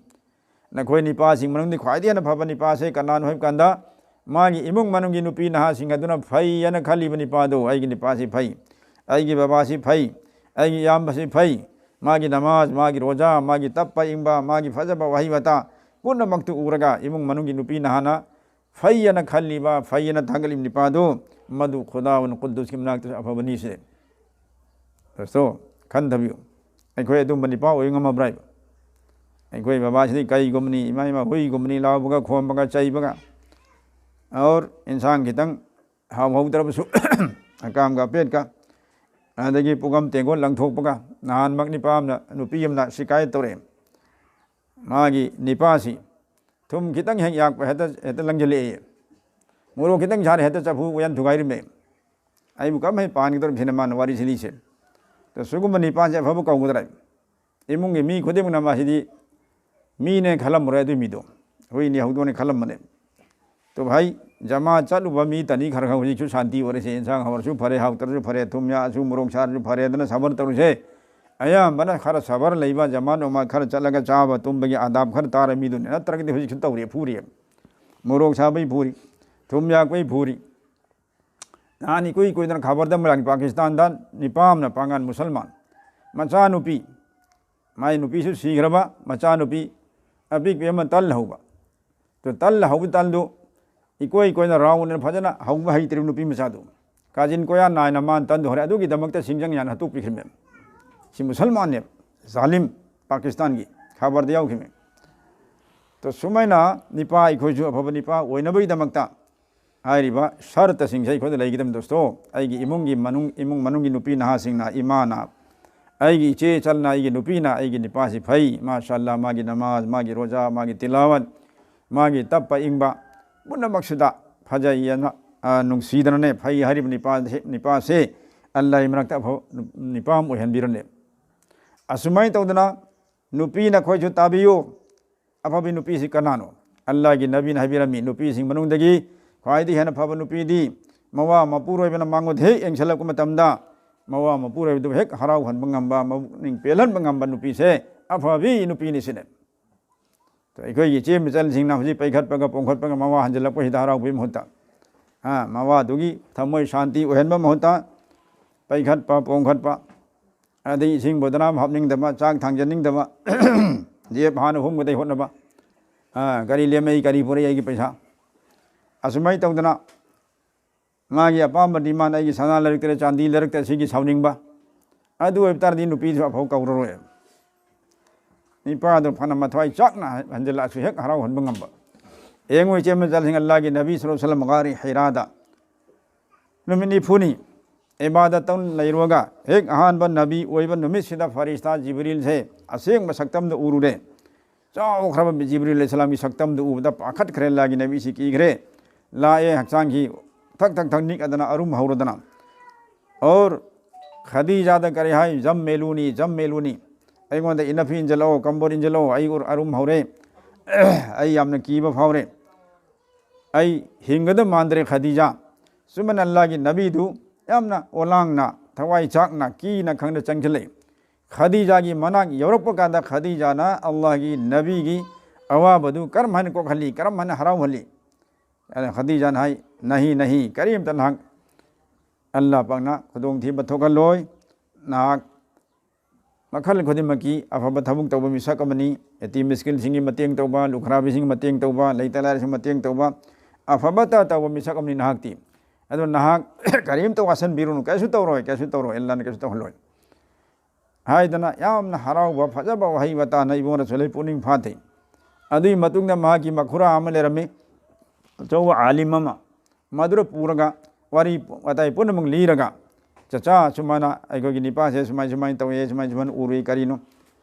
ꯅꯈꯣꯏ ꯅꯤꯄꯥꯁꯤꯡ ꯃꯅꯨꯡꯗ ꯈ꯭ꯋꯥꯏꯗꯒꯤ ꯍꯦꯟꯅ ꯐꯕ ꯅꯤꯄꯥꯁꯦ ꯀꯅꯥꯅꯣ ꯍꯥꯏꯕ ꯀꯥꯟꯗ, ꯃꯥꯒꯤ ꯏꯃꯨꯡ ꯃꯅꯨꯡꯒꯤ ꯅꯨꯄꯤ ꯅꯍꯥꯁꯤꯡ ꯑꯗꯨꯅ ꯐꯩ ꯍꯥꯏꯅ ꯈꯜꯂꯤꯕ ꯅꯤꯄꯥꯗꯨ, "ꯑꯩꯒꯤ ꯅꯤꯄꯥꯁꯤ ꯐꯩ, ꯑꯩꯒꯤ ꯕꯕꯥꯁꯤ ꯐꯩ, ꯑꯩꯒꯤ ꯏꯌꯥꯝꯕꯁꯤ ꯐꯩ, ꯃꯥꯒꯤ ꯅꯃꯥꯖ, ꯃꯥꯒꯤ ꯔꯣꯖꯥ, ꯃꯥꯒꯤ ꯇꯞꯄ ꯏꯪꯕ, ꯃꯥꯒꯤ ꯐꯖꯕ ꯋꯥꯍꯩ ꯋꯥꯇꯥ ꯄꯨꯝꯅꯃꯛꯇꯨ ꯎꯔꯒ ꯏꯃꯨꯡ ꯃꯅꯨꯡꯒꯤ ꯅꯨꯄꯤ ꯅꯍꯥꯅ ꯐꯩ ꯍꯥꯏꯅ ꯈꯜꯂꯤꯕ, ꯐꯩ ꯍꯥꯏꯅ ꯊꯥꯒꯠꯂꯤꯕ ꯅꯤꯄꯥꯗꯨ, ꯃꯗꯨ ꯈꯨꯗꯥꯎꯟ ꯀꯨꯗꯨꯁꯀꯤ ꯃꯅꯥꯛꯇꯁꯨ ꯑꯐꯕꯅꯤ" ꯁꯤꯅꯤ꯫ ꯗꯣꯁꯇꯣ, ꯈꯟꯊꯕꯤꯌꯨ꯫ ꯑꯩꯈꯣꯏ ꯑꯗꯨꯝꯕ ꯅꯤꯄꯥ ꯑꯣꯏ ꯉꯝꯃꯕ꯭ꯔꯥ ꯍꯥꯏꯕ? ꯑꯩꯈꯣꯏ ꯕꯕꯥꯁꯤꯗꯤ ꯀꯩꯒꯨꯝꯕꯅꯤ, ꯏꯃꯥ, ꯏꯃꯥ ꯍꯨꯏꯒꯨꯝꯕꯅꯤ, ꯂꯥꯎꯕꯒ, ꯈꯣꯝꯕꯒ, ꯆꯩꯕꯒ꯫ ꯑꯣꯔ ꯏꯟꯁꯥꯡ ꯈꯤꯇꯪ ꯍꯥꯎꯍꯧꯗ꯭ꯔꯕꯁꯨ, ꯑꯀꯥꯝꯒ ꯑꯄꯦꯠꯀ, ꯑꯗꯒꯤ ꯄꯨꯈꯝ ꯇꯦꯡꯀꯣꯠ ꯂꯪꯊꯣꯛꯄꯒ꯫ ꯅꯍꯥꯟꯃꯛ ꯅꯤꯄꯥ ꯑꯃꯅ, ꯅꯨꯄꯤ ꯑꯃꯅ ꯁꯤꯀꯥꯌꯠ ꯇꯧꯔꯛꯑꯦ꯫ ꯃꯥꯒꯤ ꯅꯤꯄꯥꯁꯤ ꯊꯨꯝ ꯈꯤꯇꯪ ꯍꯦꯛ ꯌꯥꯛꯄ ꯍꯦꯛꯇ, ꯍꯦꯛꯇ ꯂꯪꯁꯤꯜꯂꯛꯑꯦ꯫ ꯃꯣꯔꯣꯛ ꯈꯤꯇꯪ ꯁꯥꯔꯦ, ꯍꯦꯛꯇ ꯆꯐꯨ ꯎꯌꯥꯟ ꯊꯨꯒꯥꯏꯔꯝꯃꯦ꯫ ꯑꯩꯕꯨ ꯀꯔꯝ ꯍꯦꯛ ꯄꯥꯟꯒꯗꯧꯔꯤꯕ ꯁꯤꯅ ꯃꯥꯅ ꯋꯥꯔꯤ ꯁꯤꯂꯤꯁꯦ꯫ ꯑꯗꯣ ꯁꯤꯒꯨꯝꯕ ꯅꯤꯄꯥꯁꯦ ꯑꯐꯕ ꯀꯧꯒꯗ꯭ꯔꯥ? ꯏꯃꯨꯡꯒꯤ ꯃꯤ ꯈꯨꯗꯤꯡꯃꯛꯅ ꯃꯁꯤꯗꯤ ꯃꯤꯅꯦ ꯈꯜꯂꯝꯃꯔꯣꯏ, ꯑꯗꯨꯏ ꯃꯤꯗꯣ ꯍꯨꯏꯅꯦ, ꯍꯧꯗꯣꯡꯅꯦ ꯈꯜꯂꯝꯕꯅꯦ꯫ ꯇꯣ ꯚꯥꯏ, ꯖꯃꯥ ꯆꯠꯂꯨꯕ ꯃꯤ ꯇꯅꯤ ꯈꯔ ꯈꯔ ꯍꯧꯖꯤꯛꯁꯨ ꯁꯥꯟꯇꯤ ꯑꯣꯏꯔꯁꯦ꯫ ꯏꯟꯁꯥꯡ ꯍꯥꯎꯔꯁꯨ ꯐꯔꯦ, ꯍꯥꯎꯇ꯭ꯔꯁꯨ ꯐꯔꯦ, ꯊꯨꯝ ꯌꯥꯛꯑꯁꯨ, ꯃꯣꯔꯣꯛ ꯁꯥꯔꯁꯨ ꯐꯔꯦꯗꯅ ꯁꯕꯔ ꯇꯧꯔꯁꯦ꯫ ꯑꯌꯥꯝꯕꯅ ꯈꯔ ꯁꯕꯔ ꯂꯩꯕ, ꯖꯃꯥ ꯅꯨꯃꯥ ꯈꯔ ꯆꯠꯂꯒ ꯆꯥꯕ ꯇꯨꯝꯕꯒꯤ ꯑꯗꯥꯕ ꯈꯔ ꯇꯥꯔ ꯃꯤꯗꯨꯅꯤ꯫ ꯅꯠꯇ꯭ꯔꯒꯗꯤ ꯍꯧꯖꯤꯛꯁꯨ ꯇꯧꯔꯤ, ꯐꯨꯔꯤ꯫ ꯃꯣꯔꯣꯛ ꯁꯥꯕꯩ ꯐꯨꯔꯤ, ꯊꯨꯝ ꯌꯥꯛꯄꯩ ꯐꯨꯔꯤ꯫ ꯅꯍꯥꯟ ꯏꯀꯨꯏ ꯀꯨꯏꯗꯅ ꯈꯕꯔꯗ ꯑꯃ ꯂꯥꯛꯏ, ꯄꯥꯀꯤꯁꯇꯥꯟꯗ ꯅꯤꯄꯥ ꯑꯃꯅ, ꯄꯥꯡꯒꯜ ꯃꯨꯁꯜꯃꯥꯟ, ꯃꯆꯥꯅꯨꯄꯤ, ꯃꯥꯏ ꯅꯨꯄꯤꯁꯨ ꯁꯤꯈ꯭ꯔꯕ, ꯃꯆꯥꯅꯨꯄꯤ ꯑꯄꯤꯛꯄꯤ ꯑꯃ ꯇꯜ ꯍꯧꯕ꯫ ꯑꯗꯨ ꯇꯜ ꯍꯧꯕ ꯇꯜꯗꯨ ꯏꯀꯣꯏ ꯀꯣꯏꯅ ꯔꯥꯎꯟ ꯑꯣꯏꯅ ꯐꯖꯅ ꯍꯧꯕ ꯍꯩꯇ꯭ꯔꯤꯕ ꯅꯨꯄꯤ ꯃꯆꯥꯗꯨ꯫ ꯀꯥꯖꯤꯟ ꯀꯣꯌꯥ ꯅꯥꯏꯅ ꯃꯥꯅ ꯇꯟꯗꯨ ꯍꯧꯔꯦ꯫ ꯑꯗꯨꯒꯤꯗꯃꯛꯇ ꯁꯤꯡꯖꯪ ꯌꯥꯅ ꯍꯥꯠꯇꯣꯛꯄꯤꯈ꯭ꯔꯤꯕꯅꯦꯕ꯫ ꯁꯤ ꯃꯨꯁꯜꯃꯥꯟꯅꯦꯕ, ꯖꯥꯂꯤꯝ, ꯄꯥꯀꯤꯁꯇꯥꯟꯒꯤ ꯈꯕꯔꯗ ꯌꯥꯎꯈꯤꯕꯅꯦ꯫ ꯑꯗꯣ ꯁꯨꯃꯥꯏꯅ ꯅꯤꯄꯥ ꯑꯩꯈꯣꯏꯁꯨ ꯑꯐꯕ ꯅꯤꯄꯥ ꯑꯣꯏꯅꯕꯒꯤꯗꯃꯛꯇ ꯍꯥꯏꯔꯤꯕ ꯁꯔꯇꯁꯤꯡꯁꯦ ꯑꯩꯈꯣꯏꯗ ꯂꯩꯒꯗꯕꯅꯤ ꯗꯣꯁꯇꯣ꯫ ꯑꯩꯒꯤ ꯏꯃꯨꯡꯒꯤ ꯃꯅꯨꯡ, ꯏꯃꯨꯡ ꯃꯅꯨꯡꯒꯤ ꯅꯨꯄꯤ ꯅꯍꯥꯁꯤꯡꯅ, ꯏꯃꯥꯅ, ꯑꯩꯒꯤ ꯏꯆꯦ ꯏꯆꯜꯅ, ꯑꯩꯒꯤ ꯅꯨꯄꯤꯅ, ꯑꯩꯒꯤ ꯅꯤꯄꯥꯁꯤ ꯐꯩ, ꯃꯥꯁꯥ ꯑꯜꯂꯥ, ꯃꯥꯒꯤ ꯅꯃꯥꯖ, ꯃꯥꯒꯤ ꯔꯣꯖꯥ, ꯃꯥꯒꯤ ꯇꯤꯂꯥꯋꯠ, ꯃꯥꯒꯤ ꯇꯞꯄ ꯏꯪꯕ ꯄꯨꯝꯅꯃꯛꯁꯤꯗ ꯐꯖꯩ ꯍꯥꯏꯅ, ꯑ, ꯅꯨꯡꯁꯤꯗꯅꯅꯦ, ꯐꯩ ꯍꯥꯏꯔꯤꯕ ꯅꯤꯄꯥꯁꯦ, ꯅꯤꯄꯥꯁꯦ ꯑꯜꯂꯥꯍꯒꯤ ꯃꯔꯛꯇ ꯑꯐꯕ ꯅꯤꯄꯥ ꯑꯃ ꯑꯣꯏꯍꯟꯕꯤꯔꯅꯦ꯫ ꯑꯁꯨꯃꯥꯏꯅ ꯇꯧꯗꯅ ꯅꯨꯄꯤ ꯅꯈꯣꯏꯁꯨ ꯇꯥꯕꯤꯌꯨ, ꯑꯐꯕ ꯅꯨꯄꯤꯁꯤ ꯀꯅꯥꯅꯣ? ꯑꯜꯂꯥꯍꯒꯤ ꯅꯕꯤꯅ ꯍꯥꯏꯕꯤꯔꯝꯃꯤ, ꯅꯨꯄꯤꯁꯤꯡ ꯃꯅꯨꯡꯗꯒꯤ ꯈ꯭ꯋꯥꯏꯗꯒꯤ ꯍꯦꯟꯅ ꯐꯕ ꯅꯨꯄꯤꯗꯤ ꯃꯋꯥ ꯃꯄꯨꯔꯣꯏꯕꯅ ꯃꯉꯣꯟꯗ ꯍꯦꯛ ꯌꯦꯡꯁꯤꯜꯂꯛꯄ ꯃꯇꯝꯗ ꯃꯋꯥ ꯃꯄꯨꯔꯣꯏꯕꯗꯨ ꯍꯦꯛ ꯍꯔꯥꯎꯍꯟꯕ ꯉꯝꯕ, ꯃꯄꯨꯛꯅꯤꯡ ꯄꯦꯜꯍꯟꯕ ꯉꯝꯕ ꯅꯨꯄꯤꯁꯦ ꯑꯐꯕꯤ ꯅꯨꯄꯤꯅꯤ ꯁꯤꯅꯦ꯫ ꯑꯗꯣ ꯑꯩꯈꯣꯏꯒꯤ ꯏꯆꯦ ꯃꯆꯜꯁꯤꯡꯅ ꯍꯧꯖꯤꯛ ꯄꯩꯈꯠꯄꯒ ꯄꯣꯡꯈꯠꯄꯒ ꯃꯋꯥ ꯍꯟꯖꯤꯜꯂꯛꯄꯁꯤꯗ ꯍꯔꯥꯎꯕꯒꯤ ꯃꯍꯨꯠꯇ, ꯍꯥ, ꯃꯋꯥꯗꯨꯒꯤ ꯊꯃꯣꯏ ꯁꯥꯟꯇꯤ ꯑꯣꯏꯍꯟꯕ ꯃꯍꯨꯠꯇ ꯄꯩꯈꯠꯄ ꯄꯣꯡꯈꯠꯄ, ꯑꯗꯩ ꯏꯁꯤꯡ ꯕꯣꯇꯜ ꯑꯃ ꯍꯥꯞꯅꯤꯡꯗꯕ, ꯆꯥꯛ ꯊꯥꯡꯖꯅꯤꯡꯗꯕ, ꯖꯦꯕ ꯍꯥꯟꯅ ꯍꯨꯝꯒꯗꯩ ꯍꯣꯠꯅꯕ, ꯑꯥ, ꯀꯔꯤ ꯂꯦꯝꯃꯛꯏ, ꯀꯔꯤ ꯄꯨꯔꯛꯏ ꯑꯩꯒꯤ ꯄꯩꯁꯥ, ꯑꯁꯨꯃꯥꯏꯅ ꯇꯧꯗꯅ ꯃꯥꯒꯤ ꯑꯄꯥꯝꯕ ꯗꯤꯃꯥꯟ, ꯑꯩꯒꯤ ꯁꯅꯥ ꯂꯩꯔꯛꯇ꯭ꯔꯦ, ꯆꯥꯟꯗꯤ ꯂꯩꯔꯛꯇ꯭ꯔꯦ, ꯁꯤꯒꯤ ꯁꯥꯎꯅꯤꯡꯕ, ꯑꯗꯨ ꯑꯣꯏꯕ ꯇꯥꯔꯗꯤ ꯅꯨꯄꯤꯗꯨ ꯑꯐꯕ ꯀꯧꯔꯔꯣꯏ꯫ ꯅꯨꯄꯥꯗꯨ ꯐꯅ ꯃꯊ꯭ꯋꯥꯏ ꯆꯥꯛꯅ ꯍꯟꯖꯤꯜꯂꯛꯑꯁꯨ ꯍꯦꯛ ꯍꯔꯥꯎꯍꯟꯕ ꯉꯝꯕ꯫ ꯌꯦꯡꯉꯨ ꯏꯆꯦ ꯃꯆꯜꯁꯤꯡ, ꯑꯜꯂꯥꯍꯒꯤ ꯅꯕꯤ ꯁꯜꯂꯜꯂꯥꯍꯨ ꯑꯂꯩꯍꯤ ꯋꯁꯜꯂꯝ ꯒꯥꯔꯤ ꯍꯩꯔꯥꯗ ꯅꯨꯃꯤꯠ ꯅꯤꯐꯨꯅꯤ ꯏꯕꯥꯗꯠ ꯇꯧꯅ ꯂꯩꯔꯨꯔꯒ ꯍꯦꯛ ꯑꯍꯥꯟꯕ ꯅꯕꯤ ꯑꯣꯏꯕ ꯅꯨꯃꯤꯠꯁꯤꯗ ꯐꯔꯤꯁꯇꯥ ꯖꯤꯕ꯭ꯔꯤꯜꯁꯦ ꯑꯁꯦꯡꯕ ꯁꯛꯇꯝꯗ ꯎꯔꯨꯔꯦ꯫ ꯆꯥꯎꯈ꯭ꯔꯕ ꯖꯤꯕ꯭ꯔꯤꯜ ꯑꯂꯩꯍꯤꯁꯁꯂꯥꯝꯒꯤ ꯁꯛꯇꯝꯗꯨ ꯎꯕꯗ ꯄꯥꯈꯠꯈ꯭ꯔꯦ, ꯑꯜꯂꯥꯍꯒꯤ ꯅꯕꯤꯁꯤ ꯀꯤꯈ꯭ꯔꯦ꯫ ꯂꯥꯛꯑꯦ, ꯍꯛꯆꯥꯡꯁꯤ ꯊꯛ ꯊꯛ ꯊꯛ ꯅꯤꯛꯑꯗꯅ ꯑꯔꯨꯝ ꯍꯧꯔꯗꯅ꯫ ꯑꯣꯔ ꯈꯗꯤꯖꯥꯗ ꯀꯔꯤ ꯍꯥꯏ? "ꯖꯝꯃꯦꯂꯨꯅꯤ, ꯖꯝꯃꯦꯂꯨꯅꯤ, ꯑꯩꯉꯣꯟꯗ ꯏꯅꯐꯤ ꯏꯟꯁꯤꯜꯂꯛꯑꯣ, ꯀꯝꯕꯣꯔ ꯏꯟꯁꯤꯜꯂꯛꯑꯣ, ꯑꯩ ꯎꯔ-, ꯑꯔꯨꯝ ꯍꯧꯔꯦ, ꯑꯩ ꯌꯥꯝꯅ ꯀꯤꯕ ꯐꯥꯎꯔꯦ, ꯑꯩ ꯍꯤꯡꯒꯗꯕ ꯃꯥꯟꯗ꯭ꯔꯦ ꯈꯗꯤꯖꯥ"꯫ ꯁꯨꯃꯥꯏꯅ ꯑꯜꯂꯥꯍꯒꯤ ꯅꯕꯤꯗꯨ ꯌꯥꯝꯅ ꯑꯣꯂꯥꯡꯅ, ꯊꯋꯥꯏ ꯆꯥꯛꯅ, ꯀꯤꯅ ꯈꯪꯅ ꯆꯪꯁꯤꯜꯂꯛꯏ꯫ ꯈꯗꯤꯖꯥꯒꯤ ꯃꯅꯥꯛ ꯌꯧꯔꯛꯄ ꯀꯥꯟꯗ ꯈꯗꯤꯖꯥꯅ ꯑꯜꯂꯥꯍꯒꯤ ꯅꯕꯤꯒꯤ ꯑꯋꯥꯕꯗꯨ ꯀꯔꯝ ꯍꯥꯏꯅ ꯀꯣꯛꯍꯜꯂꯤ, ꯀꯔꯝ ꯍꯥꯏꯅ ꯍꯔꯥꯎꯍꯜꯂꯤ? ꯑꯗ ꯈꯗꯤꯖꯥꯅ ꯍꯥꯏ, "ꯅꯍꯤ, ꯅꯍꯤ, ꯀꯔꯤꯝꯇ ꯅꯍꯥꯛ ꯑꯜꯂꯥꯍ ꯄꯥꯛꯅ ꯈꯨꯗꯣꯡꯊꯤꯕ ꯊꯣꯛꯍꯜꯂꯣꯏ꯫ ꯅꯍꯥꯛ ꯃꯈꯜ ꯈꯨꯗꯤꯡꯃꯛꯀꯤ ꯑꯐꯕ ꯊꯕꯛ ꯇꯧꯕ ꯃꯤꯁꯛ ꯑꯃꯅꯤ꯫ ꯌꯦꯇꯤꯝ ꯃꯤꯁꯀꯤꯟꯁꯤꯡꯒꯤ ꯃꯇꯦꯡ ꯇꯧꯕ, ꯂꯨꯈ꯭ꯔꯥꯕꯤꯁꯤꯡꯒꯤ ꯃꯇꯦꯡ ꯇꯧꯕ, ꯂꯩꯇ ꯂꯥꯏꯔꯁꯤꯡꯒꯤ ꯃꯇꯦꯡ ꯇꯧꯕ, ꯑꯐꯕꯇ ꯇꯧꯕ ꯃꯤꯁꯛ ꯑꯃꯅꯤ ꯅꯍꯥꯛꯇꯤ꯫ ꯑꯗꯨꯅ ꯅꯍꯥꯛ ꯀꯔꯤꯝꯇ ꯋꯥꯁꯟꯕꯤꯔꯨꯅꯨ, ꯀꯩꯁꯨ ꯇꯧꯔꯣꯏ, ꯀꯩꯁꯨ ꯇꯧꯔꯣꯏ, ꯑꯜꯂꯥꯍꯅ ꯀꯩꯁꯨ ꯇꯧꯍꯜꯂꯣꯏ" ꯍꯥꯏꯗꯅ ꯌꯥꯝꯅ ꯍꯔꯥꯎꯕ, ꯐꯖꯕ ꯋꯥꯍꯩ ꯋꯥꯇꯥꯅ ꯏꯕꯨꯡꯉꯣ ꯔꯁꯨꯂꯩ ꯄꯨꯛꯅꯤꯡ ꯐꯥꯊꯩ꯫ ꯑꯗꯨꯒꯤ ꯃꯇꯨꯡꯗ ꯃꯍꯥꯛꯀꯤ ꯃꯈꯨꯔꯥ ꯑꯃ ꯂꯩꯔꯝꯃꯤ, ꯑꯆꯧꯕ ꯑꯥꯂꯤꯝ ꯑꯃ, ꯃꯗꯨꯗ ꯄꯨꯔꯒ ꯋꯥꯔꯤ ꯋꯥꯇꯥꯏ ꯄꯨꯝꯅꯃꯛ ꯂꯤꯔꯒ, "ꯆꯆꯥ, ꯁꯨꯃꯥꯏꯅ ꯑꯩꯈꯣꯏꯒꯤ ꯅꯤꯄꯥꯁꯦ ꯁꯨꯃꯥꯏ ꯁꯨꯃꯥꯏꯅ ꯇꯧꯏ, ꯁꯨꯃꯥꯏ ꯁꯨꯃꯥꯏꯅ ꯎꯔꯨꯏ, ꯀꯔꯤꯅꯣ?"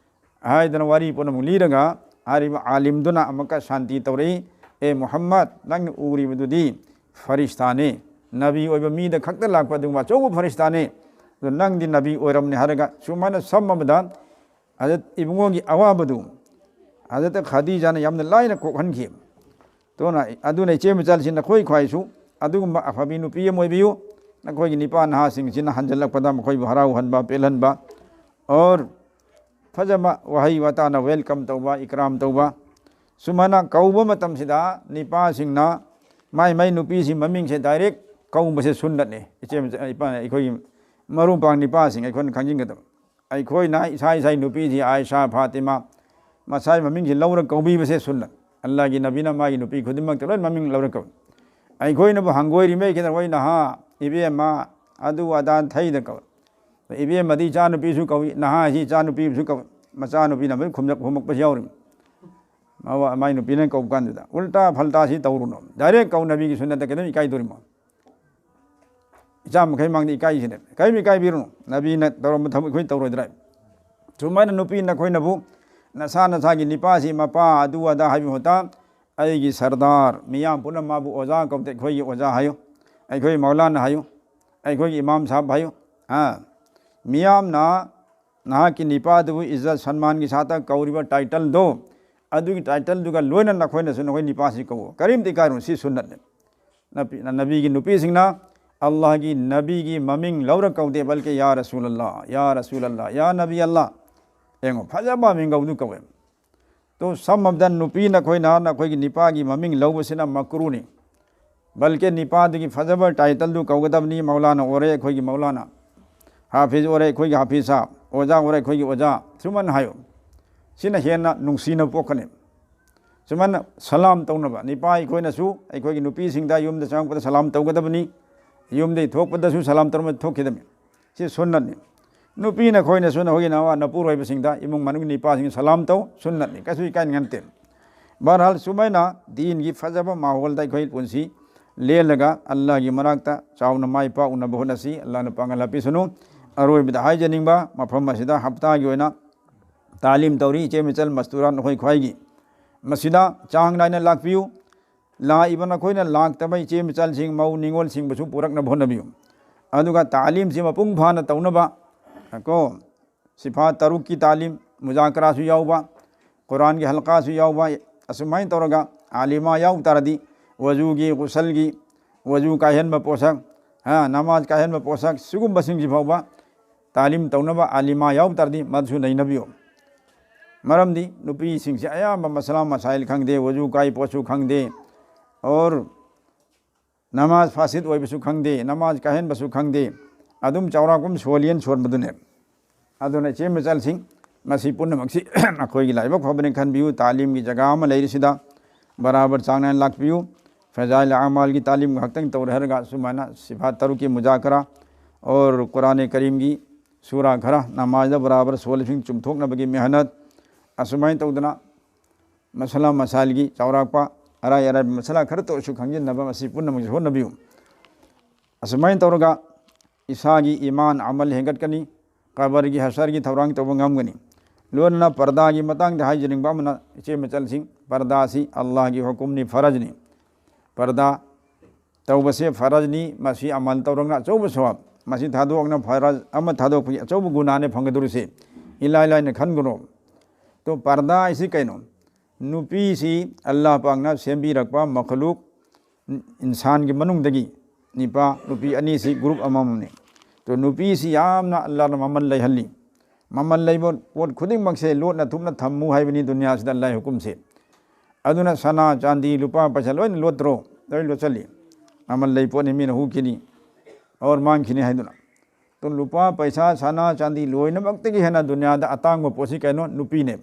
ꯍꯥꯏꯗꯅ ꯋꯥꯔꯤ ꯄꯨꯝꯅꯃꯛ ꯂꯤꯔꯒ ꯍꯥꯏꯔꯤꯕ ꯑꯥꯂꯤꯝꯗꯨꯅ ꯑꯃꯨꯛꯀ ꯁꯥꯟꯇꯤ ꯇꯧꯔꯛꯏ, "ꯑꯦ ꯃꯨꯍꯝꯃꯗ, ꯅꯪꯅ ꯎꯔꯤꯕꯗꯨꯗꯤ ꯐꯔꯤꯁꯇꯥꯅꯤ, ꯅꯕꯤ ꯑꯣꯏꯕ ꯃꯤꯗ ꯈꯛꯇ ꯂꯥꯛꯄ ꯑꯗꯨꯒꯨꯝꯕ ꯑꯆꯧꯕ ꯐꯔꯤꯁꯇꯥꯅꯤ꯫ ꯑꯗꯨ ꯅꯪꯗꯤ ꯅꯕꯤ ꯑꯣꯏꯔꯝꯅꯤ" ꯍꯥꯏꯔꯒ ꯁꯨꯃꯥꯏꯅ ꯁꯝꯃꯕꯗ ꯍꯖꯔꯠ ꯏꯕꯨꯡꯉꯣꯒꯤ ꯑꯋꯥꯕꯗꯨ ꯍꯖꯔꯠ ꯈꯗꯤꯖꯥꯅ ꯌꯥꯝꯅ ꯂꯥꯏꯅ ꯀꯣꯛꯍꯟꯈꯤ꯫ ꯑꯗꯨꯅ, ꯑꯗꯨꯅ ꯏꯆꯦ ꯃꯆꯜꯁꯤꯡ, ꯅꯈꯣꯏ ꯈ꯭ꯋꯥꯏꯁꯨ ꯑꯗꯨꯒꯨꯝꯕ ꯑꯐꯕꯤ ꯅꯨꯄꯤ ꯑꯃ ꯑꯣꯏꯕꯤꯌꯨ꯫ ꯅꯈꯣꯏꯒꯤ ꯅꯤꯄꯥ ꯅꯍꯥꯁꯤꯡꯁꯤꯅ ꯍꯟꯖꯜꯂꯛꯄꯗ ꯃꯈꯣꯏꯕꯨ ꯍꯔꯥꯎꯍꯟꯕ, ꯄꯦꯜꯍꯟꯕ, ꯑꯣꯔ ꯐꯖꯕ ꯋꯥꯍꯩ ꯋꯥꯇꯥꯅ welcome ꯇꯧꯕ, ꯏꯀ꯭ꯔꯥꯝ ꯇꯧꯕ, ꯁꯨꯃꯥꯏꯅ ꯀꯧꯕ ꯃꯇꯝꯁꯤꯗ ꯅꯤꯄꯥꯁꯤꯡꯅ ꯃꯥꯏ ꯃꯥꯏ ꯅꯨꯄꯤꯁꯤ ꯃꯃꯤꯡꯁꯦ direct ꯀꯧꯕꯁꯦ ꯁꯨꯟꯅꯠꯅꯤ꯫ ꯏꯆꯦ ꯃꯆꯥ, ꯏꯄꯥ, ꯑꯩꯈꯣꯏꯒꯤ ꯃꯔꯨꯞ ꯃꯄꯥꯡ ꯅꯤꯄꯥꯁꯤꯡ ꯑꯩꯈꯣꯏꯅ ꯈꯪꯖꯤꯟꯒꯗꯕ꯫ ꯑꯩꯈꯣꯏꯅ ꯏꯁꯥ ꯏꯁꯥꯒꯤ ꯅꯨꯄꯤꯁꯤ ꯑꯥꯏꯁꯥ, ꯐꯥꯇꯤꯃꯥ, ꯃꯁꯥꯒꯤ ꯃꯃꯤꯡꯁꯤ ꯂꯧꯔ ꯀꯧꯕꯤꯕꯁꯦ ꯁꯨꯟꯅꯠ꯫ ꯑꯜꯂꯥꯍꯒꯤ ꯅꯕꯤꯅ ꯃꯥꯒꯤ ꯅꯨꯄꯤ ꯈꯨꯗꯤꯡꯃꯛꯇ ꯂꯣꯏꯅ ꯃꯃꯤꯡ ꯂꯧꯔ ꯀꯧꯏ꯫ ꯑꯩꯈꯣꯏꯅꯕꯨ ꯍꯪꯒꯣꯏꯔꯤꯃꯩ ꯈꯤꯇꯪ, "ꯍꯣꯏ ꯅꯍꯥ, ꯏꯕꯦꯝꯃ, ꯑꯗꯨ ꯑꯗꯥ" ꯊꯩꯗ ꯀꯧꯏ꯫ ꯏꯕꯦꯝꯃꯗꯤ ꯏꯆꯥꯅꯨꯄꯤꯁꯨ ꯀꯧꯏ, ꯅꯍꯥ ꯍꯥꯏꯁꯤ ꯏꯆꯥꯅꯨꯄꯤꯁꯨ ꯀꯧꯏ, ꯃꯆꯥꯅꯨꯄꯤꯅ ꯑꯃꯨꯛ ꯈꯨꯝꯂꯛ-, ꯈꯨꯝꯃꯛꯄꯁꯨ ꯌꯥꯎꯔꯤ꯫ ꯃꯥ-, ꯃꯥꯏ ꯅꯨꯄꯤꯅ ꯀꯧꯕ ꯀꯥꯟꯗꯨꯗ ꯎꯜꯇꯥ ꯐꯜꯇꯥꯁꯤ ꯇꯧꯔꯨꯅꯨ꯫ Direct ꯀꯧ, ꯅꯕꯤꯒꯤ ꯁꯨꯟꯅꯠꯇ ꯀꯩꯗꯧ ꯏꯀꯥꯏꯗꯣꯔꯤꯃꯣ? ꯏꯆꯥ ꯃꯈꯩ ꯃꯥꯡꯗ ꯏꯀꯥꯏꯁꯤꯅꯦ꯫ ꯀꯔꯤꯝ ꯏꯀꯥꯏꯕꯤꯔꯨꯅꯨ꯫ ꯅꯕꯤꯅ ꯇꯧꯔꯝꯕ ꯊꯕꯛ ꯑꯩꯈꯣꯏ ꯇꯧꯔꯣꯏꯗ꯭ꯔꯥ? ꯁꯨꯃꯥꯏꯅ ꯅꯨꯄꯤ ꯅꯈꯣꯏꯅꯕꯨ ꯅꯁꯥ ꯅꯁꯥꯒꯤ ꯅꯤꯄꯥꯁꯤ ꯃꯄꯥ ꯑꯗꯨ ꯑꯗꯥ ꯍꯥꯏꯕ ꯃꯍꯨꯠꯇ ꯑꯩꯒꯤ ꯁꯔꯗꯥꯔ, ꯃꯤꯌꯥꯝ ꯄꯨꯝꯅꯃꯛ ꯃꯥꯕꯨ ꯑꯣꯖꯥ ꯀꯧꯕꯗ ꯑꯩꯈꯣꯏꯒꯤ ꯑꯣꯖꯥ ꯍꯥꯏꯌꯨ, ꯑꯩꯈꯣꯏ ꯃꯧꯂꯥꯅꯥ ꯍꯥꯏꯌꯨ, ꯑꯩꯈꯣꯏꯒꯤ ꯏꯃꯥꯝ ꯁꯥꯍꯕ ꯍꯥꯏꯌꯨ꯫ ꯍꯥ? ꯃꯤꯌꯥꯝꯅ ꯅꯍꯥꯛꯀꯤ ꯅꯤꯄꯥꯗꯨꯕꯨ ꯏꯖꯠ ꯁꯟꯃꯥꯟꯒꯤ ꯁꯥꯠꯇ ꯀꯧꯔꯤꯕ title ꯗꯣ, ꯑꯗꯨꯒꯤ title ꯗꯨꯒ ꯂꯣꯏꯅ ꯅꯈꯣꯏꯅꯁꯨ ꯅꯈꯣꯏ ꯅꯤꯄꯥꯁꯤ ꯀꯧꯋꯣ꯫ ꯀꯔꯤꯝꯇ ꯏꯀꯥꯏꯔꯨꯅꯨ, ꯁꯤ ꯁꯨꯟꯅꯠꯅꯤ꯫ ꯅꯕꯤ-, ꯅꯕꯤꯒꯤ ꯅꯨꯄꯤꯁꯤꯡꯅ ꯑꯜꯂꯥꯍꯒꯤ ꯅꯕꯤꯒꯤ ꯃꯃꯤꯡ ꯂꯧꯔ ꯀꯧꯗꯦ, ꯕꯜꯀꯤ "ꯌꯥ ꯔꯁꯨꯂꯜꯂꯥ, ꯌꯥ ꯔꯁꯨꯂꯜꯂꯥ, ꯌꯥ ꯅꯕꯤ ꯑꯜꯂꯥ"꯫ ꯌꯦꯡꯉꯣ, ꯐꯖꯕ ꯃꯤꯡꯒꯧꯗꯨ ꯀꯧꯋꯦ꯫ ꯇꯣ, ꯁꯝꯃꯕꯗ ꯅꯨꯄꯤ ꯅꯈꯣꯏꯅ ꯅꯈꯣꯏꯒꯤ ꯅꯤꯄꯥꯒꯤ ꯃꯃꯤꯡ ꯂꯧꯕꯁꯤꯅ ꯃꯀ꯭ꯔꯨꯅꯤ꯫ ꯕꯜꯀꯤ ꯅꯤꯄꯥꯗꯨꯒꯤ ꯐꯖꯕ title ꯗꯨ ꯀꯧꯒꯗꯕꯅꯤ, ꯃꯧꯂꯥꯅꯥ ꯑꯣꯏꯔꯦ ꯑꯩꯈꯣꯏꯒꯤ ꯃꯧꯂꯥꯅꯥ, ꯍꯥꯐꯤꯖ ꯑꯣꯏꯔꯦ ꯑꯩꯈꯣꯏꯒꯤ ꯍꯥꯐꯤꯖ ꯁꯥꯍꯕ, ꯑꯣꯖꯥ ꯑꯣꯏꯔꯦ ꯑꯩꯈꯣꯏꯒꯤ ꯑꯣꯖꯥ, ꯁꯨꯃꯥꯏꯅ ꯍꯥꯏꯌꯨ꯫ ꯁꯤꯅ ꯍꯦꯟꯅ ꯅꯨꯡꯁꯤꯅꯕ ꯄꯣꯛꯀꯅꯤ꯫ ꯁꯨꯃꯥꯏꯅ ꯁꯂꯥꯝ ꯇꯧꯅꯕ, ꯅꯤꯄꯥ ꯑꯩꯈꯣꯏꯅꯁꯨ ꯑꯩꯈꯣꯏꯒꯤ ꯅꯨꯄꯤꯁꯤꯡꯗ ꯌꯨꯝꯗ ꯆꯪꯉꯛꯄꯗ ꯁꯂꯥꯝ ꯇꯧꯒꯗꯕꯅꯤ, ꯌꯨꯝꯗꯒꯤ ꯊꯣꯛꯄꯗꯁꯨ ꯁꯂꯥꯝ ꯇꯧꯔꯝꯕ ꯊꯣꯛꯈꯤꯗꯕꯅꯤ꯫ ꯁꯤ ꯁꯨꯟꯅꯠꯅꯤ꯫ ꯅꯨꯄꯤ ꯅꯈꯣꯏꯅꯁꯨ ꯅꯈꯣꯏꯒꯤ ꯅꯋꯥ ꯅꯄꯨꯔꯣꯏꯕꯁꯤꯡꯗ, ꯏꯃꯨꯡ ꯃꯅꯨꯡꯒꯤ ꯅꯤꯄꯥꯁꯤꯡ ꯁꯂꯥꯝ ꯇꯧ, ꯁꯨꯟꯅꯠꯅꯤ, ꯀꯩꯁꯨ ꯏꯀꯥꯏꯅꯤꯡꯉꯥꯏ ꯅꯠꯇꯦ꯫ ꯕꯍꯔꯍꯥꯜ, ꯁꯨꯃꯥꯏꯅ ꯗꯤꯟꯒꯤ ꯐꯖꯕ ꯃꯥꯍꯣꯜꯗ ꯑꯩꯈꯣꯏ ꯄꯨꯟꯁꯤ ꯂꯦꯜꯂꯒ ꯑꯜꯂꯥꯍꯒꯤ ꯃꯅꯥꯛꯇ ꯆꯥꯎꯅ ꯃꯥꯏ ꯄꯥꯛꯎꯅꯕ ꯍꯣꯠꯅꯁꯤ꯫ ꯑꯜꯂꯥꯍꯅ ꯄꯥꯡꯒꯜ ꯍꯥꯞꯄꯤꯁꯅꯨ꯫ ꯑꯔꯣꯏꯕꯗ ꯍꯥꯏꯖꯅꯤꯡꯕ, ꯃꯐꯝ ꯑꯁꯤꯗ ꯍꯞꯇꯥꯒꯤ ꯑꯣꯏꯅ ꯇꯥꯂꯤꯝ ꯇꯧꯔꯤ ꯏꯆꯦ ꯃꯆꯜ ꯃꯁꯇꯨꯔꯥ ꯅꯈꯣꯏ ꯈ꯭ꯋꯥꯏꯒꯤ꯫ ꯃꯁꯤꯗ ꯆꯥꯡ ꯅꯥꯏꯅ ꯂꯥꯛꯄꯤꯌꯨ꯫ ꯂꯥꯛꯏꯕ ꯅꯈꯣꯏꯅ ꯂꯥꯛꯇꯕ ꯏꯆꯦ ꯃꯆꯜꯁꯤꯡ, ꯃꯧ ꯅꯤꯉꯣꯜꯁꯤꯡꯕꯨꯁꯨ ꯄꯨꯔꯛꯅꯕ ꯍꯣꯠꯅꯕꯤꯌꯨ꯫ ꯑꯗꯨꯒ ꯇꯥꯂꯤꯝꯁꯤ ꯃꯄꯨꯡ ꯐꯥꯅ ꯇꯧꯅꯕ ꯀꯣ, ꯁꯤꯐꯥ ꯇꯔꯨꯛꯀꯤ ꯇꯥꯂꯤꯝ, ꯃꯨꯖꯥꯀꯔꯥꯁꯨ ꯌꯥꯎꯕ, ꯀꯨꯔꯥꯟꯒꯤ ꯍꯜꯀꯥꯁꯨ ꯌꯥꯎꯕ, ꯑꯁꯨꯃꯥꯏꯅ ꯇꯧꯔꯒ ꯑꯥꯂꯤꯃꯥ ꯌꯥꯎ ꯇꯥꯔꯗꯤ ꯋꯖꯨꯒꯤ, ꯒꯨꯁꯜꯒꯤ, ꯋꯖꯨ ꯀꯥꯏꯍꯟꯕ ꯄꯣꯠꯁꯛ, ꯍꯥ, ꯅꯃꯥꯖ ꯀꯥꯏꯍꯟꯕ ꯄꯣꯠꯁꯛ, ꯁꯤꯒꯨꯝꯕꯁꯤꯡꯁꯤ ꯐꯥꯎꯕ ꯇꯥꯂꯤꯝ ꯇꯧꯅꯕ ꯑꯥꯂꯤꯃꯥ ꯌꯥꯎ ꯇꯥꯔꯗꯤ ꯃꯗꯨꯁꯨ ꯅꯩꯅꯕꯤꯌꯨ꯫ ꯃꯔꯝꯗꯤ ꯅꯨꯄꯤꯁꯤꯡꯁꯦ ꯑꯌꯥꯝꯕ ꯃꯁꯂꯥ ꯃꯁꯥꯏꯜ ꯈꯪꯗꯦ, ꯋꯖꯨ ꯀꯥꯏ ꯄꯣꯠꯁꯨ ꯈꯪꯗꯦ, ꯑꯣꯔ ꯅꯃꯥꯖ ꯐꯥꯁꯤꯗ ꯑꯣꯏꯕꯁꯨ ꯈꯪꯗꯦ, ꯅꯃꯥꯖ ꯀꯥꯏꯍꯟꯕꯁꯨ ꯈꯪꯗꯦ, ꯑꯗꯨꯝ ꯆꯥꯎꯔꯥꯛꯄ ꯑꯃ ꯁꯣꯜꯂꯤꯅ ꯁꯣꯟꯕꯗꯨꯅꯦ꯫ ꯑꯗꯨꯅ ꯏꯆꯦ ꯃꯆꯜꯁꯤꯡ, ꯃꯁꯤ ꯄꯨꯝꯅꯃꯛꯁꯤ ꯅꯈꯣꯏꯒꯤ ꯂꯥꯏꯕꯛ ꯐꯕꯅꯤ ꯈꯟꯕꯤꯌꯨ꯫ ꯇꯥꯂꯤꯝꯒꯤ ꯖꯒꯥ ꯑꯃ ꯂꯩꯔꯤꯁꯤꯗ ꯕꯔꯥꯕꯔ ꯆꯥꯡ ꯅꯥꯏꯅ ꯂꯥꯛꯄꯤꯌꯨ꯫ ꯐꯖꯥꯏꯜ ꯑꯃꯥꯜꯒꯤ ꯇꯥꯂꯤꯝ ꯉꯥꯏꯍꯥꯛꯇꯪ ꯇꯧꯔꯦ ꯍꯥꯏꯔꯒ ꯁꯨꯃꯥꯏꯅ ꯁꯤꯐꯥ ꯇꯔꯨꯛꯀꯤ ꯃꯨꯖꯥꯀꯔꯥ ꯑꯣꯔ ꯀꯨꯔꯥꯅꯦ ꯀꯔꯤꯝꯒꯤ ꯁꯨꯔꯥ ꯈꯔ ꯅꯃꯥꯖꯗ ꯕꯔꯥꯕꯔ ꯁꯣꯜꯂꯤꯁꯤꯡ ꯆꯨꯝꯊꯣꯛꯅꯕꯒꯤ ꯃꯦꯍꯅꯠ, ꯑꯁꯨꯃꯥꯏꯅ ꯇꯧꯗꯅ ꯃꯁꯂꯥ ꯃꯁꯥꯏꯜꯒꯤ ꯆꯥꯎꯔꯥꯛꯄ ꯑꯔꯥꯏ ꯑꯔꯥꯏꯕ ꯃꯁꯂꯥ ꯈꯔꯇ ꯑꯣꯏꯔꯁꯨ ꯈꯪꯖꯤꯟꯅꯕ ꯃꯁꯤ ꯄꯨꯝꯅꯃꯛꯁꯨ ꯍꯣꯠꯅꯕꯤꯌꯨ꯫ ꯑꯁꯨꯃꯥꯏꯅ ꯇꯧꯔꯒ ꯏꯁꯥꯒꯤ ꯏꯃꯥꯟ ꯑꯃꯜ ꯍꯦꯟꯒꯠꯀꯅꯤ, ꯀꯕꯔꯒꯤ ꯍꯁꯔꯒꯤ ꯊꯧꯔꯥꯡ ꯇꯧꯕ ꯉꯝꯒꯅꯤ꯫ ꯂꯣꯏꯅꯅ ꯄꯔꯗꯥꯒꯤ ꯃꯇꯥꯡꯗ ꯍꯥꯏꯖꯅꯤꯡꯕ ꯑꯃꯅ, ꯏꯆꯦ ꯃꯆꯜꯁꯤꯡ, ꯄꯔꯗꯥꯁꯤ ꯑꯜꯂꯥꯍꯒꯤ ꯍꯨꯀꯨꯝꯅꯤ, ꯐꯔꯖꯅꯤ꯫ ꯄꯔꯗꯥ ꯇꯧꯕꯁꯦ ꯐꯔꯖꯅꯤ, ꯃꯁꯤ ꯑꯃꯜ ꯇꯧꯔꯒꯅ ꯑꯆꯧꯕ ꯁꯋꯥꯕ, ꯃꯁꯤ ꯊꯥꯗꯣꯛꯑꯒꯅ ꯐꯔꯖ ꯑꯃ ꯊꯥꯗꯣꯛꯄꯒꯤ ꯑꯆꯧꯕ ꯒꯨꯅꯥꯅꯦ ꯐꯪꯒꯗꯧꯔꯤꯁꯦ꯫ ꯏꯂꯥꯏ ꯂꯥꯏꯅ ꯈꯟꯒꯅꯨ꯫ ꯇꯣ ꯄꯔꯗꯥ ꯍꯥꯏꯁꯤ ꯀꯩꯅꯣ? ꯅꯨꯄꯤꯁꯤ ꯑꯜꯂꯥꯍ ꯄꯥꯛꯅ ꯁꯦꯝꯕꯤꯔꯛꯄ ꯃꯈꯂꯨꯛ, ꯏꯟꯁꯥꯟꯒꯤ ꯃꯅꯨꯡꯗꯒꯤ ꯅꯤꯄꯥ ꯅꯨꯄꯤ ꯑꯅꯤꯁꯤ ꯒ꯭ꯔꯨꯞ ꯑꯃꯃꯝꯅꯤ꯫ ꯇꯣ ꯅꯨꯄꯤꯁꯤ ꯌꯥꯝꯅ ꯑꯜꯂꯥꯍꯅ ꯃꯃꯜ ꯂꯩꯍꯜꯂꯤ꯫ ꯃꯃꯜ ꯂꯩꯕ ꯄꯣꯠ ꯈꯨꯗꯤꯡꯃꯛꯁꯦ ꯂꯣꯠꯅ ꯊꯨꯞꯅ ꯊꯝꯃꯨ ꯍꯥꯏꯕꯅꯤ ꯗꯨꯅꯤꯌꯥꯁꯤꯗ ꯑꯜꯂꯥꯍꯒꯤ ꯍꯨꯀꯨꯝꯁꯦ꯫ ꯑꯗꯨꯅ ꯁꯅꯥ, ꯆꯥꯟꯗꯤ, ꯂꯨꯄꯥ, ꯄꯩꯁꯥ ꯂꯣꯏꯅ ꯂꯣꯠꯇ꯭ꯔꯣ? ꯂꯣꯏ ꯂꯣꯠꯁꯤꯜꯂꯤ꯫ ꯃꯃꯜ ꯂꯩ ꯄꯣꯠꯅꯤ, ꯃꯤꯅ ꯍꯨꯈꯤꯅꯤ, ꯑꯣꯔ ꯃꯥꯡꯈꯤꯅꯤ ꯍꯥꯏꯗꯨꯅ꯫ ꯇꯣ ꯂꯨꯄꯥ, ꯄꯩꯁꯥ, ꯁꯅꯥ, ꯆꯥꯟꯗꯤ ꯂꯣꯏꯅꯃꯛꯇꯒꯤ ꯍꯦꯟꯅ ꯗꯨꯅꯤꯌꯥꯗ ꯑꯇꯥꯡꯕ ꯄꯣꯠꯁꯤ ꯀꯩꯅꯣ? ꯅꯨꯄꯤꯅꯦꯕ꯫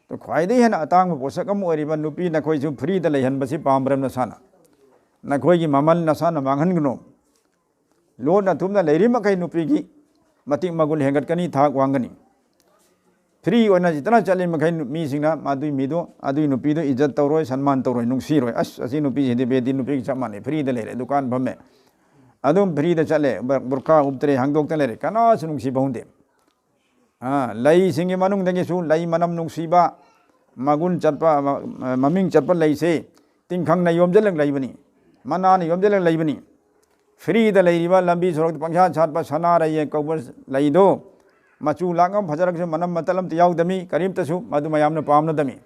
ꯇꯣ ꯈ꯭ꯋꯥꯏꯗꯒꯤ ꯍꯦꯟꯅ ꯑꯇꯥꯡꯕ ꯄꯣꯠꯁꯛ ꯑꯃ ꯑꯣꯏꯔꯤꯕ ꯅꯨꯄꯤ ꯅꯈꯣꯏꯁꯨ ꯐ꯭ꯔꯤꯗ ꯂꯩꯍꯟꯕꯁꯤ ꯄꯥꯝꯕ꯭ꯔꯥ ꯅꯁꯥꯅ? ꯅꯈꯣꯏꯒꯤ ꯃꯃꯜ ꯅꯁꯥꯅ ꯃꯥꯡꯍꯟꯒꯅꯨ꯫ ꯂꯣꯟꯅ ꯊꯨꯞꯅ ꯂꯩꯔꯤ ꯃꯈꯩ ꯅꯨꯄꯤꯒꯤ ꯃꯇꯤꯛ ꯃꯒꯨꯟ ꯍꯦꯟꯒꯠꯀꯅꯤ, ꯊꯥꯛ ꯋꯥꯡꯒꯅꯤ꯫ ꯐ꯭ꯔꯤ ꯑꯣꯏꯅ ꯖꯤꯇꯅ ꯆꯠꯂꯤ ꯃꯈꯩ ꯅꯨ-, ꯃꯤꯁꯤꯡꯅ ꯃꯗꯨꯏ ꯃꯤꯗꯣ, ꯑꯗꯨꯏ ꯅꯨꯄꯤꯗꯣ ꯏꯖꯠ ꯇꯧꯔꯣꯏ, ꯁꯟꯃꯥꯟ ꯇꯧꯔꯣꯏ, ꯅꯨꯡꯁꯤꯔꯣꯏ꯫ "ꯑꯁ, ꯑꯁꯤ ꯅꯨꯄꯤꯁꯤꯗꯤ ꯕꯦꯗꯤ ꯅꯨꯄꯤꯒ ꯆꯞ ꯃꯥꯟꯅꯩ, ꯐ꯭ꯔꯤꯗ ꯂꯩꯔꯦ, ꯗꯨꯀꯥꯟ ꯐꯝꯃꯦ, ꯑꯗꯨꯝ ꯐ꯭ꯔꯤꯗ ꯆꯠꯂꯦ, ꯕ-, ꯕꯨꯔꯈꯥ ꯎꯞꯇ꯭ꯔꯦ, ꯍꯥꯡꯗꯣꯛꯇ ꯂꯩꯔꯦ", ꯀꯅꯥꯁꯨ ꯅꯨꯡꯁꯤꯕ ꯍꯧꯗꯦ꯫ ꯑꯥ, ꯂꯩꯁꯤꯡꯒꯤ ꯃꯅꯨꯡꯗꯒꯤꯁꯨ ꯂꯩ ꯃꯅꯝ ꯅꯨꯡꯁꯤꯕ, ꯃꯒꯨꯟ ꯆꯠꯄ, ꯃ-, ꯃꯃꯤꯡ ꯆꯠꯄ ꯂꯩꯁꯦ, ꯇꯤꯡꯈꯪꯅ ꯌꯣꯝꯁꯤꯜꯂꯒ ꯂꯩꯕꯅꯤ, ꯃꯅꯥꯅ ꯌꯣꯝꯁꯤꯜꯂꯒ ꯂꯩꯕꯅꯤ꯫ ꯐ꯭ꯔꯤꯗ ꯂꯩꯔꯤꯕ, ꯂꯝꯕꯤ ꯁꯣꯔꯣꯛꯇ ꯄꯪꯁꯥꯠ ꯁꯥꯠꯄ ꯁꯅꯥꯔꯩ ꯀꯧꯕ ꯂꯩꯗꯣ, ꯃꯆꯨ ꯂꯥꯡ ꯑꯃ ꯐꯖꯔꯒꯁꯨ ꯃꯅꯝ ꯃꯇꯜ ꯑꯝꯇ ꯌꯥꯎꯗꯃꯤ, ꯀꯔꯤꯝꯇꯁꯨ ꯃꯗꯨ ꯃꯌꯥꯝꯅ ꯄꯥꯝꯅꯗꯃꯤ꯫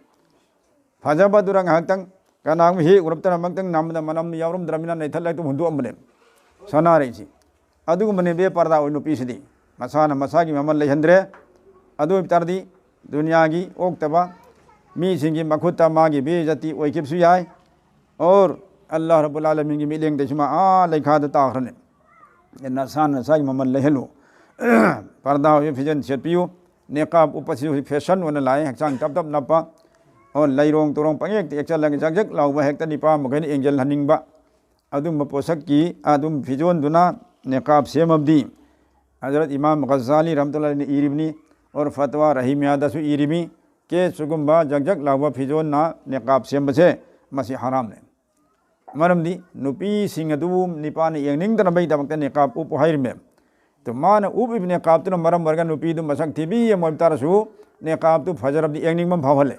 ꯐꯖꯕꯗꯨꯅ ꯉꯥꯏꯍꯥꯛꯇꯪ ꯀꯅꯥꯒꯨꯝꯕ ꯍꯦꯛ ꯎꯔꯛꯇꯅ ꯃꯛꯇꯪ ꯅꯝꯕꯗ ꯃꯅꯝ ꯌꯥꯎꯔꯝꯗ꯭ꯔꯃꯤꯅ ꯅꯩꯊꯠꯂꯒ ꯑꯗꯨꯝ ꯍꯨꯟꯗꯣꯛꯑꯝꯕꯅꯦ ꯁꯅꯥꯔꯩꯁꯤ꯫ ꯑꯗꯨꯒꯨꯝꯕꯅꯦ ꯕꯦꯄꯔꯗꯥ ꯑꯣꯏ ꯅꯨꯄꯤꯁꯤꯗꯤ꯫ ꯃꯁꯥꯅ ꯃꯁꯥꯒꯤ ꯃꯃꯜ ꯂꯩꯍꯟꯗ꯭ꯔꯦ꯫ ꯑꯗꯨ ꯑꯣꯏꯕ ꯇꯥꯔꯗꯤ ꯗꯨꯅꯤꯌꯥꯒꯤ ꯑꯣꯛꯇꯕ ꯃꯤꯁꯤꯡꯒꯤ ꯃꯈꯨꯠꯇ ꯃꯥꯒꯤ ꯕꯦꯏꯖꯇꯤ ꯑꯣꯏꯈꯤꯕꯁꯨ ꯌꯥꯏ꯫ ꯑꯣꯔ ꯑꯜꯂꯥꯍ ꯔꯕꯨꯜ ꯑꯥꯂꯃꯤꯟꯒꯤ ꯃꯤꯠꯌꯦꯡꯗꯁꯨ ꯃꯥ ꯑꯥ ꯂꯩꯈꯥꯗ ꯇꯥꯈ꯭ꯔꯅꯤ꯫ ꯅꯁꯥꯅ ꯅꯁꯥꯒꯤ ꯃꯃꯜ ꯂꯩꯍꯜꯂꯨ꯫ ꯄꯔꯗꯥ ꯑꯣꯏꯕ ꯐꯤꯖꯣꯜ ꯁꯦꯠꯄꯤꯌꯨ꯫ ꯅꯤꯀꯥꯕ ꯎꯞꯄꯁꯤꯁꯨ ꯍꯧꯖꯤꯛ ꯐꯦꯁꯟ ꯑꯣꯏꯅ ꯂꯥꯛꯑꯦ꯫ ꯍꯛꯆꯥꯡ ꯇꯞ ꯇꯞ ꯅꯞꯄ, ꯑꯣ, ꯂꯩꯔꯣꯡ ꯇꯨꯔꯣꯡ ꯄꯪꯌꯦꯛꯇ ꯌꯦꯛꯆꯜꯂꯒ ꯖꯛ ꯖꯛ ꯂꯥꯎꯕ, ꯍꯦꯛꯇ ꯅꯤꯄꯥ ꯃꯈꯩꯅ ꯌꯦꯡꯁꯤꯜꯍꯟꯅꯤꯡꯕ꯫ ꯑꯗꯨꯒꯨꯝꯕ ꯄꯣꯠꯁꯛꯀꯤ ꯑꯗꯨꯝ ꯐꯤꯖꯣꯜꯗꯨꯅ ꯅꯤꯀꯥꯕ ꯁꯦꯝꯃꯕꯗꯤ, ꯍꯖꯔꯠ ꯏꯃꯥꯝ ꯒꯖꯥꯂꯤ ꯔꯍꯃꯇꯨꯜꯂꯥꯍꯤꯅ ꯏꯔꯤꯕꯅꯤ, ꯑꯣꯔ ꯐꯇꯋꯥ ꯔꯍꯤꯃꯤꯌꯥꯗꯁꯨ ꯏꯔꯤꯃꯤ, ꯀꯦ ꯁꯤꯒꯨꯝꯕ ꯖꯛ ꯖꯛ ꯂꯥꯎꯕ ꯐꯤꯖꯣꯜꯅ ꯅꯤꯀꯥꯕ ꯁꯦꯝꯕꯁꯦ ꯃꯁꯤ ꯍꯔꯥꯝꯅꯦ꯫ ꯃꯔꯝꯗꯤ ꯅꯨꯄꯤꯁꯤꯡ ꯑꯗꯨꯕꯨ ꯅꯤꯄꯥꯅ ꯌꯦꯡꯅꯤꯡꯗꯅꯕꯒꯤꯗꯃꯛꯇ ꯅꯤꯀꯥꯕ ꯎꯞꯄꯨ ꯍꯥꯏꯔꯤꯃꯦ꯫ ꯑꯗꯨ ꯃꯥꯅ ꯎꯞꯄꯤꯕ ꯅꯤꯀꯥꯕꯇꯨꯅ ꯃꯔꯝ ꯑꯣꯏꯔꯒ ꯅꯨꯄꯤꯗꯨ ꯃꯁꯛ ꯊꯤꯕꯤ ꯑꯃ ꯑꯣꯏꯕ ꯇꯥꯔꯁꯨ ꯅꯤꯀꯥꯕꯇꯨ ꯐꯖꯔꯕꯗꯤ ꯌꯦꯡꯅꯤꯡꯕ ꯑꯃ ꯐꯥꯎꯍꯜꯂꯦ꯫